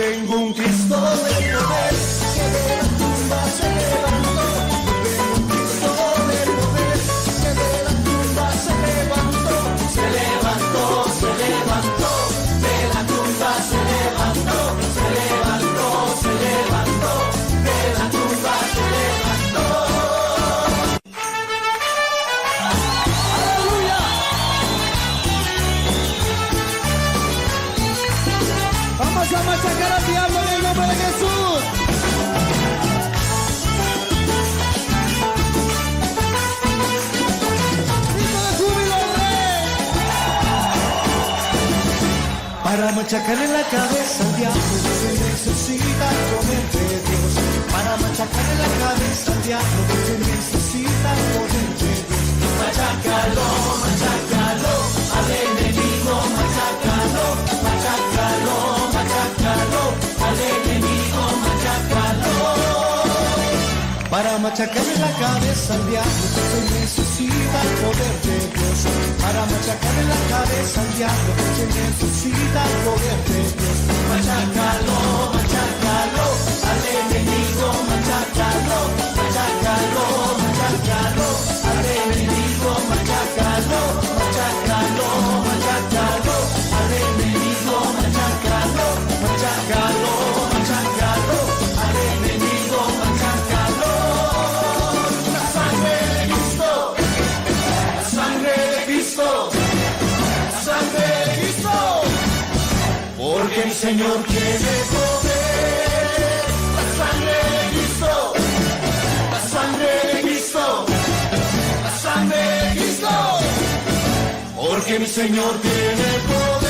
tengo un Cristo de poder que de la tumba se levantó. Yo tengo un Cristo de poder que de la tumba se levantó. Se levantó, se levantó, de la tumba se levantó, se levantó, se levantó, de la tumba se levantó. Aleluya. Vamos a machacar al diablo en el nombre de Jesús. ¡Grito de júbilo, Rey! Para machacarle la cabeza al diablo se necesita el poder de Dios. Para machacarle la cabeza al diablo se necesita el poder de Dios. Machácalo, machácalo, al enemigo, machácalo, machácalo, machácalo, al enemigo, machácalo. Para machacarle la cabeza al diablo se necesita el poder de Dios. Para machacarle la cabeza al diablo se necesita el poder de Dios. Machácalo, machácalo, al enemigo, machácalo, machácalo, machácalo, al enemigo, machácalo, machácalo, machácalo, al enemigo, machácalo, machácalo, machácalo, al enemigo, machácalo. La sangre de Cristo, la sangre de Cristo, la sangre de Cristo, porque mi Señor tiene poder. La sangre de Cristo, la sangre de Cristo, la sangre de Cristo, porque mi Señor tiene poder.